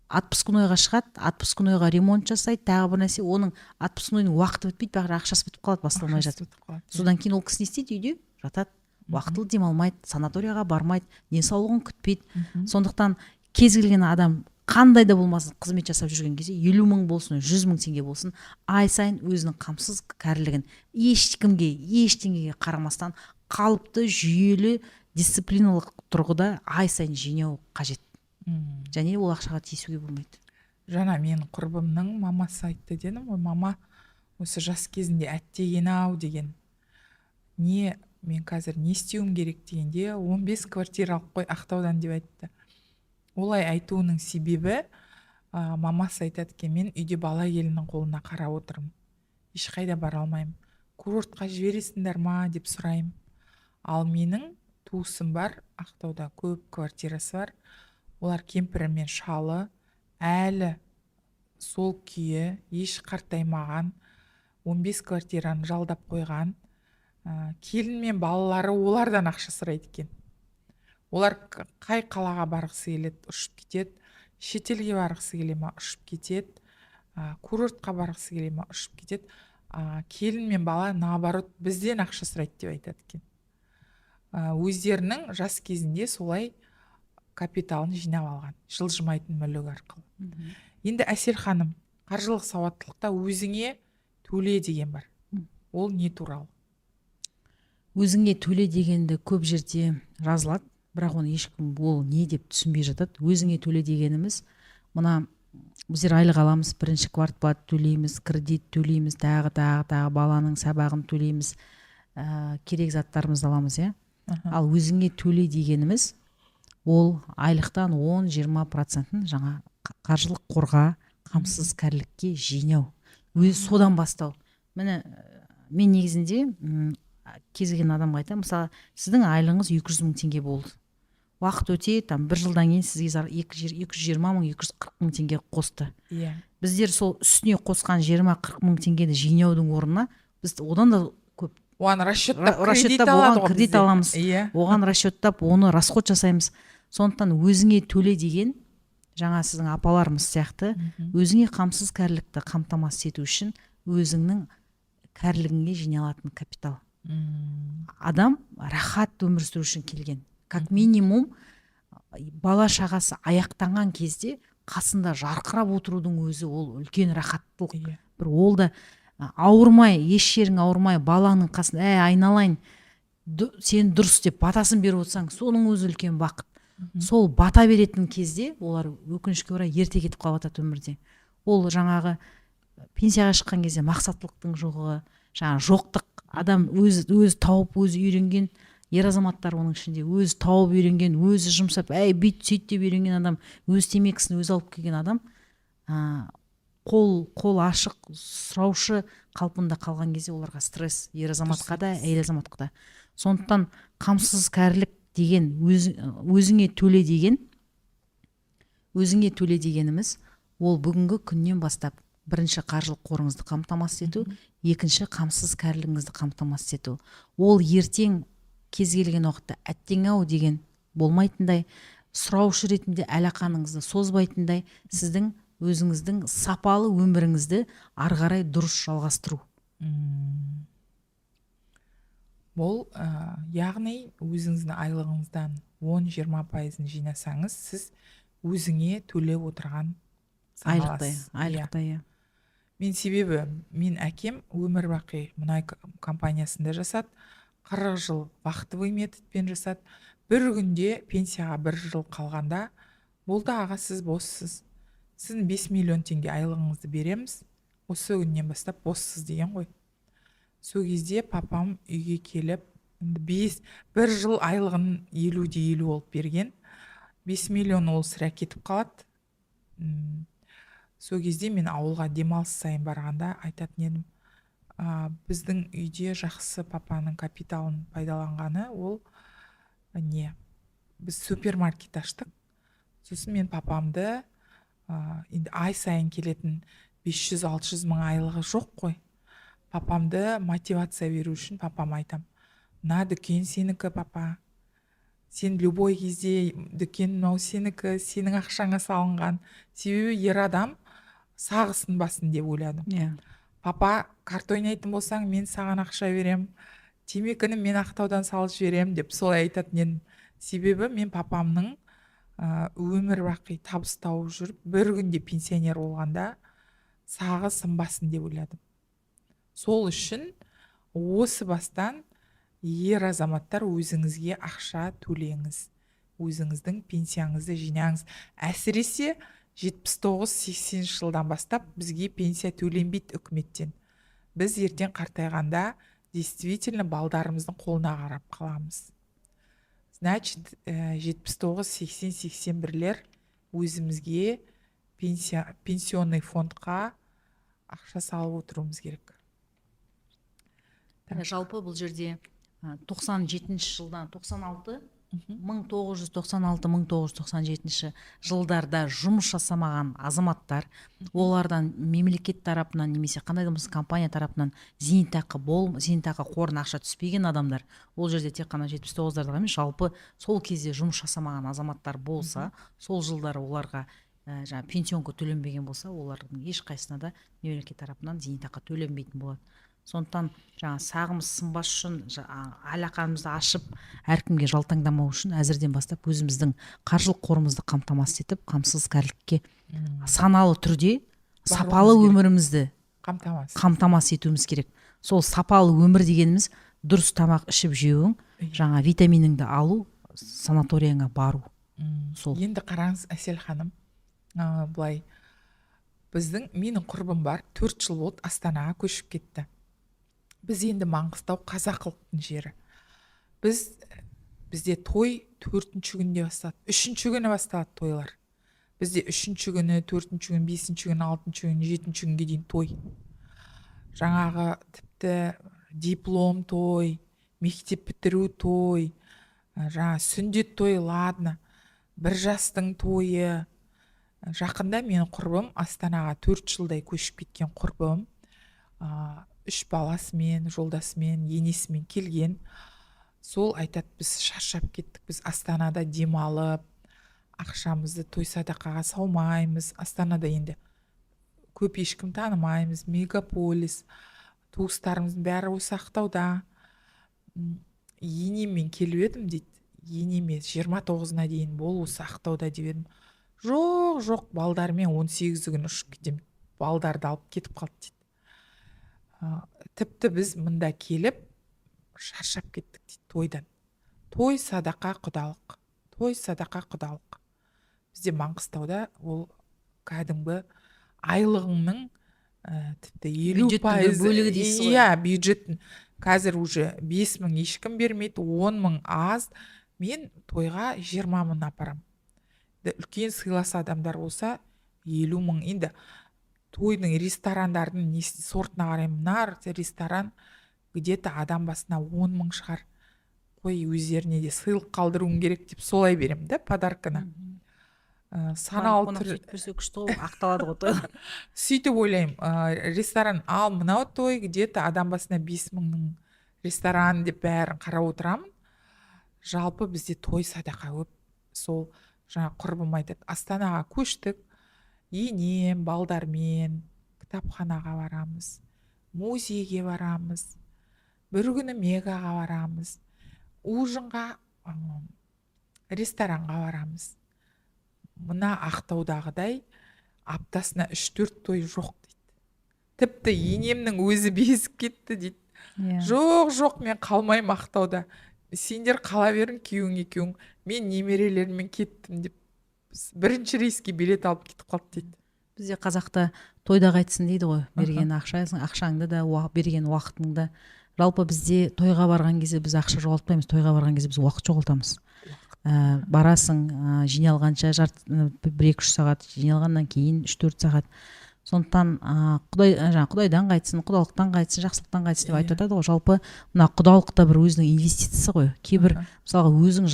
A: отпускнойға шығады, отпускнойға ремонт жасайды, тағы бір нәрсе. Оның отпускнойдың уақыты бітпейді, бірақ ақшасы бітіп қалады басталмай
B: Ақшасы
A: жатып.
B: бітіп қалады, иә.
A: Содан кейін ол кісі не істейді? Үйде жатады, уақытылы демалмайды, санаторияға бармайды, денсаулығын күтпейді. Сондықтан кез келген адам қандай да болмасын қызмет жасап жүрген кезде, 50 мың болсын, 100 мың теңге болсын, ай сайын өзінің қамсыз кәрілігін ешкімге, ештеңеге қарамастан қалыпты, жүйелі, дисциплиналық тұрғыда ай сайын жинау қажет. Және ол ақшаға тиісуге болмайды.
B: Жаңа менің құрбымның мамасы айтты дедім ғой, мама осы жас кезінде әттеген ау деген. Не, мен қазір не істеуім керек дегенде, 15 квартира алып қой Ақтаудан деп айтты. Олай айтуының себебі, мамасы айтады екен: мен үйде бала келіннің қолына қарап отырмын, ешқайда бара алмаймын, курортқа жібересіңдер ма деп сұраймын. Ал менің туысым бар Ақтауда, көп квартирасы бар, олар кемпірі мен шалы әлі сол күйі, еш қартаймаған, 15 квартираны жалдап қойған. Келін мен балалары олардан ақша сұрайды екен. Олар қай қалаға барғысы келеді, ұшып кетеді, шетелге барғысы келе ма, ұшып кетеді, курортқа барғысы келе ма, ұшып кетеді. Келін мен бала наоборот бізден ақша сұрайды деп айтады екен. Өздерінің жас кезінде солай капиталын жинап алған жылжымайтын мүлік арқылы. Енді, Әсел ханым, қаржылық сауаттылықта өзіңе төле деген бар. Ол не туралы?
A: Өзіңе төле дегенді көп жерде жазылады, бірақ оны ешкім ол не деп түсінбей жатады. Өзіңе төле дегеніміз: мына біздер айлық аламыз, бірінші квартплата төлейміз, кредит төлейміз, тағы, тағы, тағы, баланың сабағын төлейміз, керек заттарымызды аламыз, иә. Ал өзіңе төле дегеніміз ол айлықтан 10-20 процентін жаңа қаржылық қорға, қамсыз кәрілікке жинау, өзі содан бастау. Міне, мен негізінде кез келген адамға айтамын: мысалы, сіздің айлығыңыз 200 мың теңге болды, уақыт өте, там бір жылдан кейін сізге 220 мың, 240 мың теңге қосты. Біздер сол үстіне қосқан 20-40 мың теңгені жинаудың орнына біз одан да көп
B: Оған расчеттап кредит
A: расчеттап
B: алады
A: оған
B: ғой
A: кредит
B: бізде.
A: аламыз. Оған расчеттап, оны расход жасаймыз. Сондықтан өзіңе төле деген жаңа сіздің апаларымыз сияқты өзіңе қамсыз кәрілікті қамтамасыз ету үшін өзіңнің кәрілігіңе жиналатын капитал. Адам рахат өмір сүру үшін келген. Как минимум бала шағасы аяқтанған кезде қасында жарқырап отырудың өзі ол үлкен рахаттылық. Бір ол да ауырмай, еш жерің ауырмай, балаңның қасында: «Әй, айналайын, сен дұрыс», — деп батасын беріп отырсаң, соның өзі үлкен бақыт. Сол бата беретін кезде олар, өкінішке орай, ерте кетіп қалып жатады өмірде. Ол жаңағы пенсияға шыққан кезде мақсаттылықтың жоғы, жаңағы жоқтық. Адам өзі өзі тауып, өзі үйренген ер азаматтар, оның ішінде өзі тауып үйренген, өзі жұмсап, әй, бүйт, сөйт деп үйренген адам, өз темекісін өзі алып келген адам қол ашық сұраушы қалпында қалған кезде оларға стресс, ер азаматқа да, әйел азаматқа да. Сондықтан қамсыз кәрілік деген өзіңе төле деген, өзіңе төле дегеніміз ол бүгінгі күннен бастап бірінші қаржылық қорыңызды қамтамасыз ету, екінші қамсыз кәрілігіңізді қамтамасыз ету. Ол ертең кез келген уақытта әттең ау деген болмайтындай, сұраушы ретінде алақаныңызды созбайтындай, сіздің өзіңіздің сапалы өміріңізді ары қарай дұрыс жалғастыру.
B: Бұл яғни өзіңіздің айлығыңыздан 10-20 пайызын жинасаңыз, сіз өзіңе төлеп отырған
A: Айлықтай.
B: Саналасыз. Иә.
A: Айлықтай, иә.
B: Мен, себебі мен әкем өмір бақи мұнай компаниясында жасады, 40 жыл вахтовый методпен жасады. Бір күнде пенсияға бір жыл қалғанда: «Болды, аға, сіз боссыз, сіздің 5 миллион теңге айлығыңызды береміз, осы күннен бастап боссыз», — деген ғой. Сол кезде папам үйге келіп, енді бес бір жыл айлығын 50 де 50 болып берген, 5 миллион ол сірә кетіп қалады. Сол кезде мен ауылға демалыс сайын барғанда айтатын едім, біздің үйде жақсы папаның капиталын пайдаланғаны ол не, біз супермаркет аштық. Сосын мен папамды, енді ай сайын келетін 500-600 мың айлығы жоқ қой, папамды мотивация беру үшін папама айтам: «Мына дүкен сенікі, папа, сен любой кезде дүкен мынау сенікі, сенің ақшаңа салынған». Себебі ер адам сағы сынбасын деп ойладым. «Папа, карта ойнайтын болсаң, мен саған ақша берем, темекіні мен Ақтаудан салып жіберемін», — деп солай айтатын едім. Себебі мен папамның өмір бақи табыс тауып жүріп, бір күнде пенсионер болғанда сағы сынбасын деп ойладым. Сол үшін осы бастан, ер азаматтар, өзіңізге ақша төлеңіз, өзіңіздің пенсияңызды жинаңыз. Әсіресе 79-80 жылдан бастап бізге пенсия төленбейді үкіметтен. Біз ертең қартайғанда действительно балдарымыздың қолына қарап қаламыз. Значит, 79, 80, 81-лер өзімізге пенсия, пенсионный фондқа ақша салып отыруымыз керек.
A: Так. Жалпы бұл жерде 97 жылдан, 96, 1996, 1997 жылдарда жұмыс жасамаған азаматтар, олардан мемлекет тарапынан немесе қандай да болсын компания тарапынан зейнетақы қорына ақша түспеген адамдар, ол жерде тек қана 79-дарда емес, жалпы сол кезде жұмыс жасамаған азаматтар болса, сол жылдары оларға жаңағы пенсионка төленбеген болса, олардың ешқайсысына да мемлекет тарапынан зейнетақы төленбейтін болады. Сондықтан жаңа сағымыз сынбас үшін, алақанымызды ашып әркімге жалтаңдамау үшін әзірден бастап өзіміздің қаржылық қорымызды қамтамасыз етіп, қамсыз кәрілікке саналы түрде сапалы
B: баруымыз керек.
A: өмірімізді
B: қамтамасыз
A: қамтамасыз етуіміз керек. Сол сапалы өмір дегеніміз — дұрыс тамақ ішіп жеуің, жаңа витаминіңді алу, санаторияңа бару. Сол.
B: Енді қараңыз, Әсел ханым, былай, біздің, менің құрбым бар, 4 жыл болды Астанаға көшіп кетті. Біз енді, Маңғыстау қазақылықтың жері, бізде той төртінші күнде басталады, үшінші күні басталады тойлар. Бізде үшінші күні, төртінші күні, бесінші күні, алтыншы күні, жетінші күнге дейін той. Жаңағы тіпті диплом той, мектеп бітіру той, жаңа сүндет той, ладно, бір жастың тойы. Жақында менің құрбым, Астанаға 4 жылдай көшіп кеткен құрбым, үш баласымен, жолдасымен, енесімен келген. Сол айтады: «Біз шаршап кеттік, біз Астанада демалып, ақшамызды той садақаға салмаймыз. Астанада енді көп ешкім танымаймыз, мегаполис, туыстарымыздың бәрі осы Ақтауда. Енеммен келіп едім, — дейді, — енеме 29-ына дейін бол осы Ақтауда деп едім, жоқ, жоқ, балдармен 18-і күні ұшып кетемін, балдарды алып кетіп қалды», — дейді. Тіпті біз мында келіп шаршап кеттік, дейді, тойдан. Той, садақа, құдалық, той, садақа, құдалық. Бізде Маңғыстауда ол кәдімгі айлығыңның тіпті 50
A: Бюджеттің бір
B: пайызы.
A: бөлігі дейсіз ғой.
B: Иә, бюджеттің. Қазір уже 5000 ешкім бермейді, 10 000 аз. Мен тойға 20 000 апарамын. Үлкен сыйлас адамдар болса, 50 000. Енді тойдың, ресторандардың несі, сортына қараймын. Мына ресторан где то адам басына 10 000 шығар қой, өздеріне де сыйлық қалдыруым керек деп солай беремін да подарканы. Саналы
A: қонақ
B: түр
A: сөйтіп берсе, күшті ғой, ақталады ғой той.
B: Сөйтіп ойлаймын, ресторан, ал мынау той где то адам басына 5000-ның ресторан деп бәрін қарап отырамын. Жалпы бізде той садақа көп. Сол жаңа құрбым айтады: «Астанаға көштік, енем балдармен кітапханаға барамыз, музейге барамыз, бір күні Мегаға барамыз, ужинға ресторанға барамыз. Мына Ақтаудағыдай Аптасына 3-4 той жоқ дейді. Тіпті енемнің өзі безіп кетті дейді.
A: Иә.
B: Жоқ, жоқ, мен қалмаймын Ақтауда, сендер қала берің күйеуің екеуің, мен немерелеріммен кеттім деп, бірінші рейске билет алып кетіп қалды дейді.
A: Бізде қазақта «тойда қайтсын» дейді ғой. Берген ақшаңды да, берген уақытыңды. Жалпы бізде тойға барған кезде біз ақша жоғалтпаймыз, тойға барған кезде біз уақыт жоғалтамыз. Барасың, жиналғанша 1-2-3 сағат, жиналғаннан кейін 3-4 сағат. Сондықтан құдай, жаңағы құдайдан қайтсын, құдалықтан қайтсын, жақсылықтан қайтсын деп айтып жатады ғой. Жалпы мына құдалық та бір өзінің инвестициясы ғой кейбір. Мысалға, өзің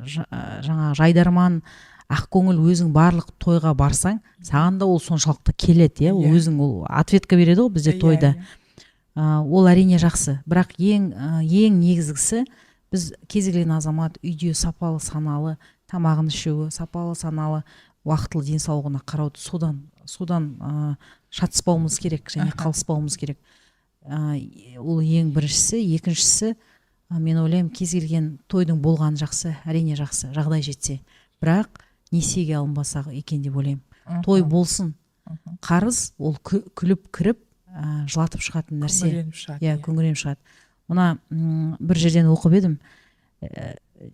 A: жаңағы жайдарман, ақкөңіл, өзің барлық тойға барсаң, саған да ол соншалықты келеді, иә. Ол өзің, ол ответка береді ғой бізде тойда. Ол әрине жақсы, бірақ ең негізгісі, біз кез келген азамат үйде сапалы, саналы тамағын ішуі, сапалы, саналы, уақытылы денсаулығына қарауды, содан шатыспауымыз керек және қалыспауымыз керек. Ол ең біріншісі. Екіншісі, мен ойлаймын, кез келген тойдың болғаны жақсы, әрине жақсы, жағдай жетсе, бірақ несиеге алынбаса екен деп ойлаймын. Той болсын. Қарыз ол күліп кіріп, жылатып шығатын нәрсе.
B: Күңіреніп шығады.
A: Иә, күңіреніп шығады. Мына бір жерден оқып едім,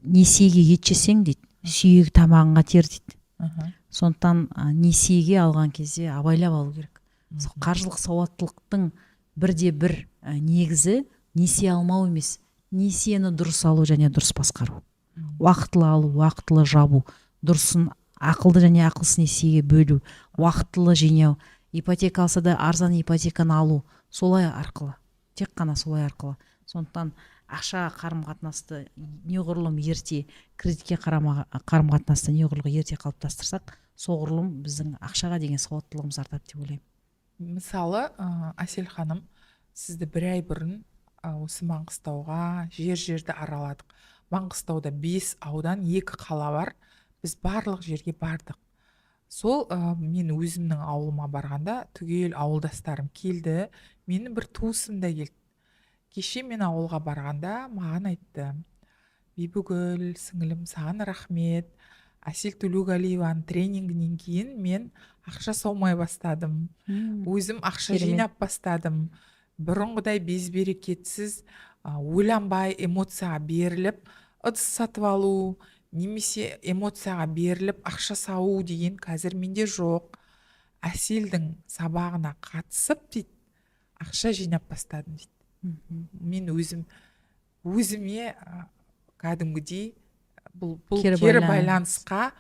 A: «Несиеге ет жесең, – дейді, – сүйегі тамағыңа тиер», – дейді. Сондықтан несиеге алған кезде абайлап алу керек. Сол қаржылық сауаттылықтың бірде бір негізі несие алмау емес, несиені дұрыс алу және дұрыс басқару, уақытылы алу, уақытылы жабу, дұрысын, ақылды және ақылсыз несиеге бөлу, уақытылы жинау, ипотека алса да арзан ипотеканы алу, солай арқылы, тек қана солай арқылы. Сондықтан ақша қарым қатынасты неғұрлым ерте, кредитке қарым қатынасты неғұрлым ерте қалыптастырсақ, соғұрлым біздің ақшаға деген сауаттылығымыз артады деп ойлаймын.
B: Мысалы, Әсел ханым, сізді бір ай бұрын осы Маңғыстауға, жер жерді араладық. Маңғыстауда бес аудан, екі қала бар, біз барлық жерге бардық. Сол мен өзімнің ауылыма барғанда түгел ауылдастарым келді, менің бір туысым да келді. Кеше мен ауылға барғанда маған айтты: «Бибігүл сіңілім, саған рахмет, Әсел Төлеуғалиеваның тренингінен кейін мен ақша саумай бастадым, өзім ақша жинап бастадым. Бұрынғыдай безберекетсіз, ойланбай, эмоцияға беріліп ыдыс сатып алу немесе эмоцияға беріліп ақша сауу деген қазір менде жоқ. Әселдің сабағына қатысып, – дейді, – ақша жинап бастадым», – дейді. Мен өзім өзіме кәдімгідей бұл
A: Кері
B: кері
A: байланыс.
B: байланысқа,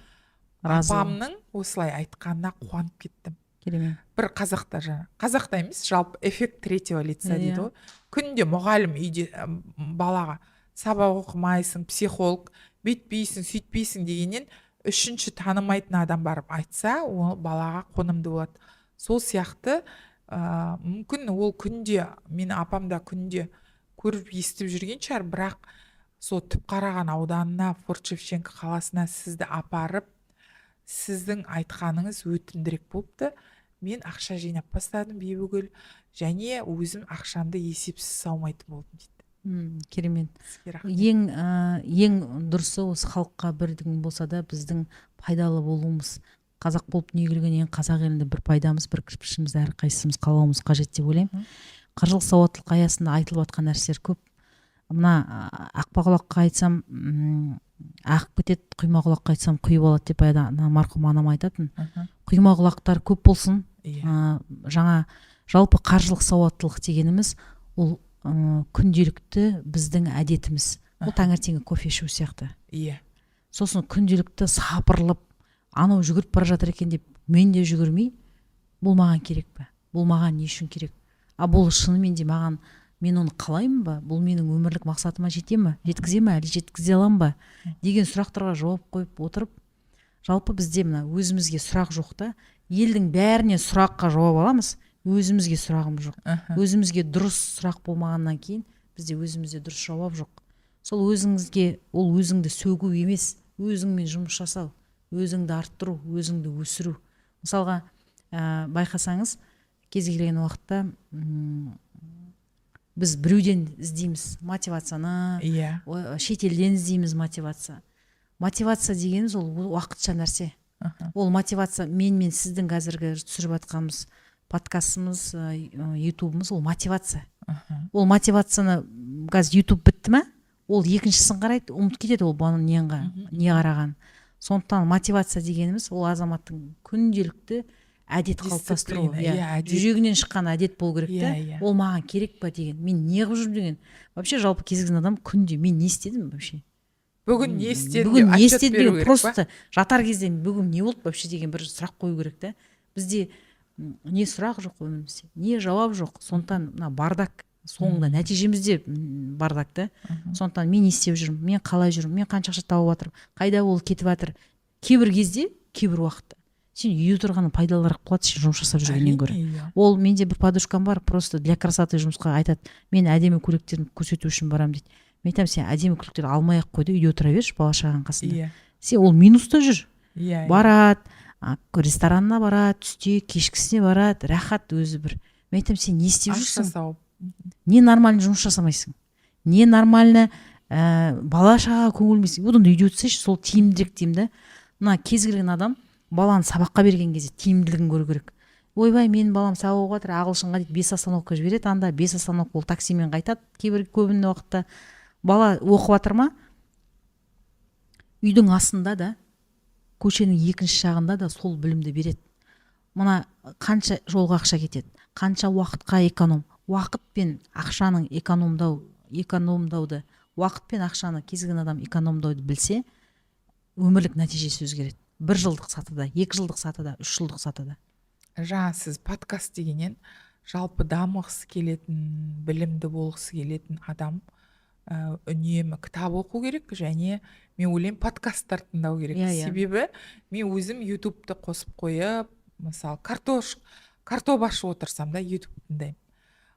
A: Разы.
B: апамның осылай айтқанына қуанып кеттім. Бір қазақта, жаңа қазақта емес, жалпы эффект третьего лица дейді ғой. Күнде мұғалім үйде балаға сабақ оқымайсың, психолог бүйтпейсің, сөйтпейсің дегеннен, үшінші танымайтын адам барып айтса, ол балаға қонымды болады. Сол сияқты, мүмкін, ол күнде, мен апам да күнде көріп, естіп жүрген шығар, бірақ сол Түпқараған ауданына, Форт Шевченко қаласына сізді апарып, сіздің айтқаныңыз өтімдірек болыпты. «Мен ақша жинап бастадым, Бибігүл, және өзім ақшамды есепсіз саумайтын болдым», – дейді.
A: Керемет.
B: Сізге рахмет.
A: Ең дұрысы осы халыққа бір күн болса да біздің пайдалы болуымыз. Қазақ болып дүниеге келгеннен кейін қазақ елінде бір пайдамыз, бір кірпішімізді әрқайсымыз қалауымыз қажет деп ойлаймын. Қаржылық сауаттылық аясында айтылып жатқан нәрселер көп. Мына ақпа құлаққа айтсам, ағып кетеді, құйма құлаққа айтсам, құйып алады деп баяғыда ана марқұм анам айтатын. Құйма құлақтар көп болсын. Жаңа жалпы қаржылық сауаттылық дегеніміз ол күнделікті біздің әдетіміз, ол таңертеңгі кофе ішу сияқты. Сосын күнделікті сапырылып, анау жүгіріп бара жатыр екен деп мен де жүгірмей, бұл маған керек пе, бұл маған не үшін керек, а бұл шынымен де маған, мен оны қалаймын ба, бұл менің өмірлік мақсатыма жете ме, жеткізе ме, әлде жеткізе аламын ба деген сұрақтарға жауап қойып отырып. Жалпы бізде мына өзімізге сұрақ жоқ та. Елдің бәріне сұраққа жауап аламыз, өзімізге сұрағымыз жоқ. Өзімізге дұрыс сұрақ болмағаннан кейін бізде өзімізде дұрыс жауап жоқ. Сол өзіңізге, ол өзіңді сөгу емес, өзіңмен жұмыс жасау, өзіңді арттыру, өзіңді өсіру. Мысалға, байқасаңыз, кез келген уақытта біз біреуден іздейміз мотивацияны, шетелден іздейміз мотивация. Мотивация дегеніміз ол уақытша нәрсе. Ол мотивация мен мен сіздің қазіргі түсіріп жатқанымыз подкастымыз, ютубымыз, ол мотивация. Ол мотивацияны қазір Ютуб бітті ма, ол екіншісін қарайды, ұмытып кетеді ол бұның не қарағанын. Сондықтан мотивация дегеніміз ол азаматтың күнделікті әдет қалыптастыру.
B: Дисциплина,
A: иә,
B: иә, әдет.
A: Жүрегінен шыққан әдет болу керек та.
B: Иә, иә.
A: Ол маған керек па деген, мен не қылып жүрмін деген. Вообще, жалпы, кез келген адам күнде «мен не істедім вообще»,
B: «Бүгін не істедім»
A: «Бүгін
B: деп
A: не
B: отчет
A: істедім»
B: беру
A: деген.
B: керек па?
A: Просто жатар кезде «Бүгін не болды вообще?» деген бір сұрақ қою керек та. Бізде не сұрақ жоқ өмірімізде, не жауап жоқ. Сондықтан мына бардак, соңында нәтижеміз де бардак та. Сондықтан мен не істеп жүрмін, мен қалай жүрмін, мен қанша ақша тауып жатырмын, қайда ол кетіп жатыр? Кейбір кезде, кейбір уақытта сен үйде отырғаның пайдалырақ болады сен жұмыс жасап жүргеннен гөрі.
B: Әрине, иә.
A: Ол менде бір подружкам бар, просто для красоты жұмысқа айтады, «Мен әдемі көйлектерін көрсету үшін барамын», — дейді. Мен айтамын: «Сен әдемі көйлектерді алмай ақ қой да, үйде отыра берші бала шағаның қасында». Сен ол минуста жүр.
B: иә иә.
A: Барады, ресторанына барады, түсте, кешкісіне барады, рахат өзі бір. Мен айтамын: «Сен не істеп
B: Ақша
A: жүрсің?
B: сауып.
A: Не нормально жұмыс жасамайсың, не нормально бала шағаға көңіл бөлмейсің, одан да үйде отырсайшы, сол тиімдірек», — деймін да. Мына кез келген адам баланы сабаққа берген кезде тиімділігін көру керек. «Ойбай, менің балам сабақ оқып жатыр ағылшынға», — дейді. Бес остановка жібереді анда, бес остановка ол таксимен қайтады кейбір, көбіне уақытта. Бала оқып жатыр ма, үйдің астында да, көшенің екінші жағында да сол білімді береді. Мына қанша жолға ақша кетеді, қанша уақытқа эконом. Уақыт пен ақшаның экономдауды, уақыт пен ақшаны кез келген адам экономдауды білсе, өмірлік нәтижесі өзгереді бір жылдық сатыда, 2 жылдық сатыда, 3 жылдық сатыда.
B: Жаңа сіз подкаст дегеннен, жалпы дамығысы келетін, білімді болғысы келетін адам үнемі кітап оқу керек және мен ойлаймын, подкасттар тыңдау керек.
A: Иә, иә.
B: Себебі мен өзім Ютубты қосып қойып, мысалы, картоп ашып отырсам да, Ютуб тыңдаймын.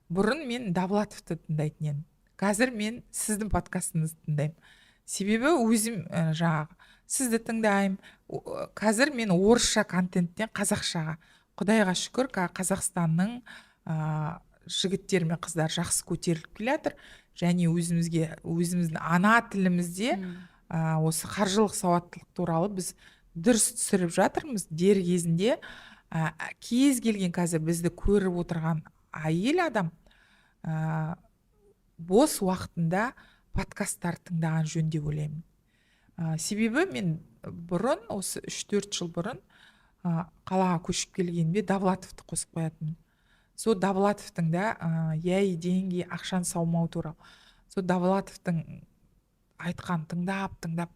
B: Бұрын мен Довлатовты тыңдайтын едім, қазір мен сіздің подкастыңызды тыңдаймын. Себебі өзім жаңағы сізді тыңдаймын. Қазір мен орысша контенттен қазақшаға, құдайға шүкір, Қазақстанның жігіттер мен қыздар жақсы көтеріліп келе жатыр және өзімізге, өзіміздің ана тілімізде осы қаржылық сауаттылық туралы біз дұрыс түсіріп жатырмыз. Дер кезінде кез келген қазір бізді көріп отырған әйел адам бос уақытында подкасттар тыңдаған жөн деп ойлаймын. Себебі мен бұрын, осы 3-4 жыл бұрын қалаға көшіп келгенде Довлатовты қосып қоятынмын. Сол Довлатовтың да «Я и деньги», ақшаны саумау туралы, сол Довлатовтың айтқан тыңдап тыңдап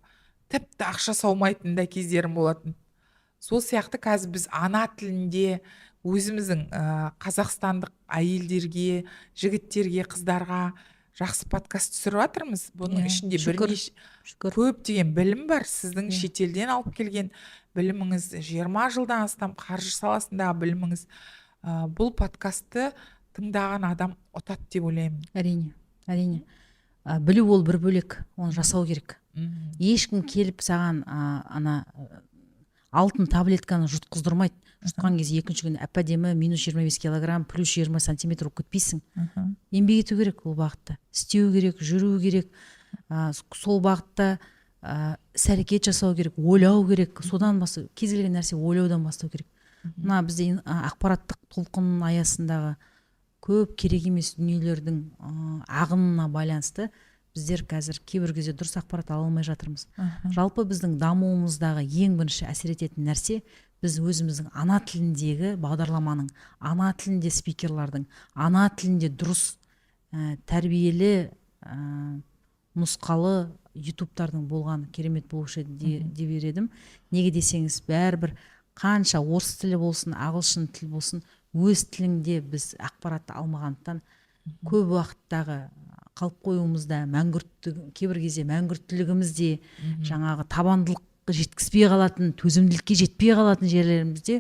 B: тіпті ақша саумайтын да кездерім болатын. Сол сияқты қазір біз ана тілінде өзіміздің қазақстандық әйелдерге, жігіттерге, қыздарға жақсы подкаст түсіріп жатырмыз. Бұның ішінде
A: шүкір.
B: бірнеше
A: Шүкір.
B: көптеген білім бар. Сіздің шетелден алып келген біліміңіз, 20 жылдан астам қаржы саласындағы біліміңіз. Бұл подкастты тыңдаған адам ұтады деп ойлаймын.
A: Әрине, әрине. Білу ол бір бөлек, оны жасау керек. Ешкім келіп саған ана алтын таблетканы жұтқыздырмайды. Жұтқан кезде екінші күні әп әдемі минус 25 килограмм, плюс 20 сантиметр болып кетпейсің. Еңбек ету керек, ол бағытта істеу керек, жүру керек, сол бағытта іс әрекет жасау керек, ойлау керек. Содан бастау, кез келген нәрсе ойлаудан бастау керек. Мына бізде ақпараттық толқын аясындағы көп керек емес дүниелердің ағынына байланысты біздер қазір кейбір кезде дұрыс ақпарат ала алмай жатырмыз. Жалпы, біздің дамуымыздағы ең бірінші әсер ететін нәрсе біз өзіміздің ана тіліндегі бағдарламаның, ана тілінде спикерлардың, ана тілінде дұрыс тәрбиелі, нұсқалы ютубтардың болғаны керемет болушы еді деп едім. Неге десеңіз, бәрібір қанша орыс тілі болсын, ағылшын тілі болсын, өз тіліңде біз ақпаратты алмағандықтан, көп уақыттағы қалып қоюымызда, мәңгүрттік, кейбір кезде мәңгүрттілігімізде, жаңағы табандылық жеткізбей қалатын, төзімділікке жетпей қалатын жерлерімізде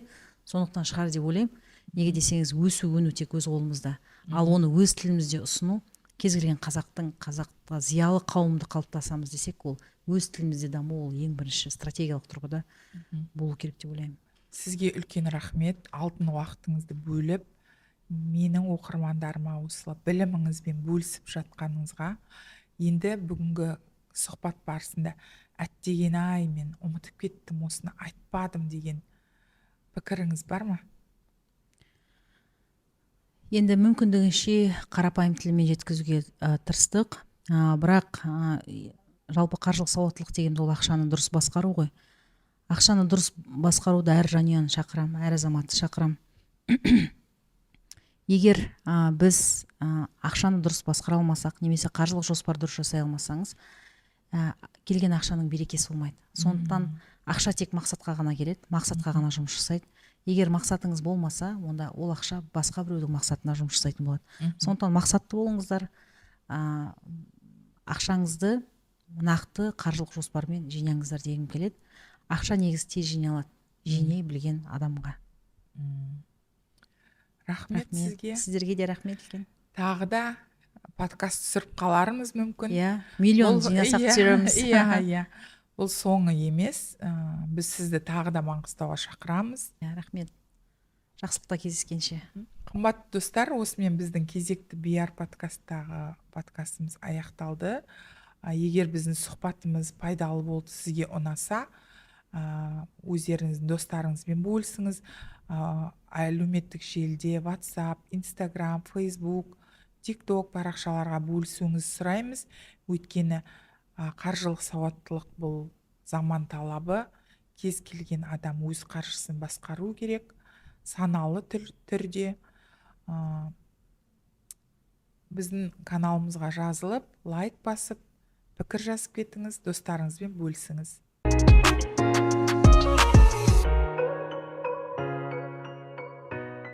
A: сондықтан шығар деп ойлаймын. Неге десеңіз, өсу өну тек өз қолымызда. Ал оны өз тілімізде ұсыну, кез келген қазақтың, қазақта зиялы қауымды қалыптасамыз десек, ол өз тілімізде даму, ол ең бірінші стратегиялық тұрғыда болу керек деп ойлаймын.
B: Сізге үлкен рахмет, алтын уақытыңызды бөліп, менің оқырмандарыма осы біліміңізбен бөлісіп жатқаныңызға. Енді бүгінгі сұхбат барысында Әттеген ай, мен ұмытып кеттім, осыны айтпадым деген пікіріңіз бар ма?
A: Енді мүмкіндігінше қарапайым тілмен жеткізуге тырыстық, бірақ жалпы қаржылық сауаттылық дегеніміз ол ақшаны дұрыс басқару ғой. Ақшаны дұрыс басқаруды әр жанұяны шақырамын, әр азаматты шақырамын. Егер біз ақшаны дұрыс басқара алмасақ немесе қаржылық жоспар дұрыс жасай алмасаңыз, келген ақшаның берекесі болмайды. Сондықтан ақша тек мақсатқа ғана келеді, мақсатқа ғана жұмыс жасайды. Егер мақсатыңыз болмаса, онда ол ақша басқа біреудің мақсатына жұмыс жасайтын болады. Сондықтан мақсатты болыңыздар, ақшаңызды нақты қаржылық жоспармен жинаңыздар дегім келеді. Ақша негізі тез жиналады жинай білген адамға.
B: Рахмет сізге.
A: Сіздерге де рахмет үлкен.
B: Тағы да подкаст түсіріп қаларымыз мүмкін.
A: Иә, миллион жинасақ, түсіреміз.
B: Иә, бұл соңы емес. Біз сізді тағы да Маңғыстауға шақырамыз.
A: Иә, рахмет, жақсылықта кездескенше.
B: Қымбатты достар, осымен біздің кезекті биар подкасттағы подкастымыз аяқталды. Егер біздің сұхбатымыз пайдалы болды, сізге ұнаса, өздеріңіздің достарыңызбен бөлісіңіз. Әлеуметтік желіде WhatsApp, Instagram, Facebook, TikTok парақшаларға бөлісуіңізді сұраймыз. Өйткені қаржылық сауаттылық — бұл заман талабы. Кез келген адам өз қаржысын басқару керек саналы түрде. Біздің каналымызға жазылып, лайк басып, пікір жазып кетіңіз, достарыңызбен бөлісіңіз.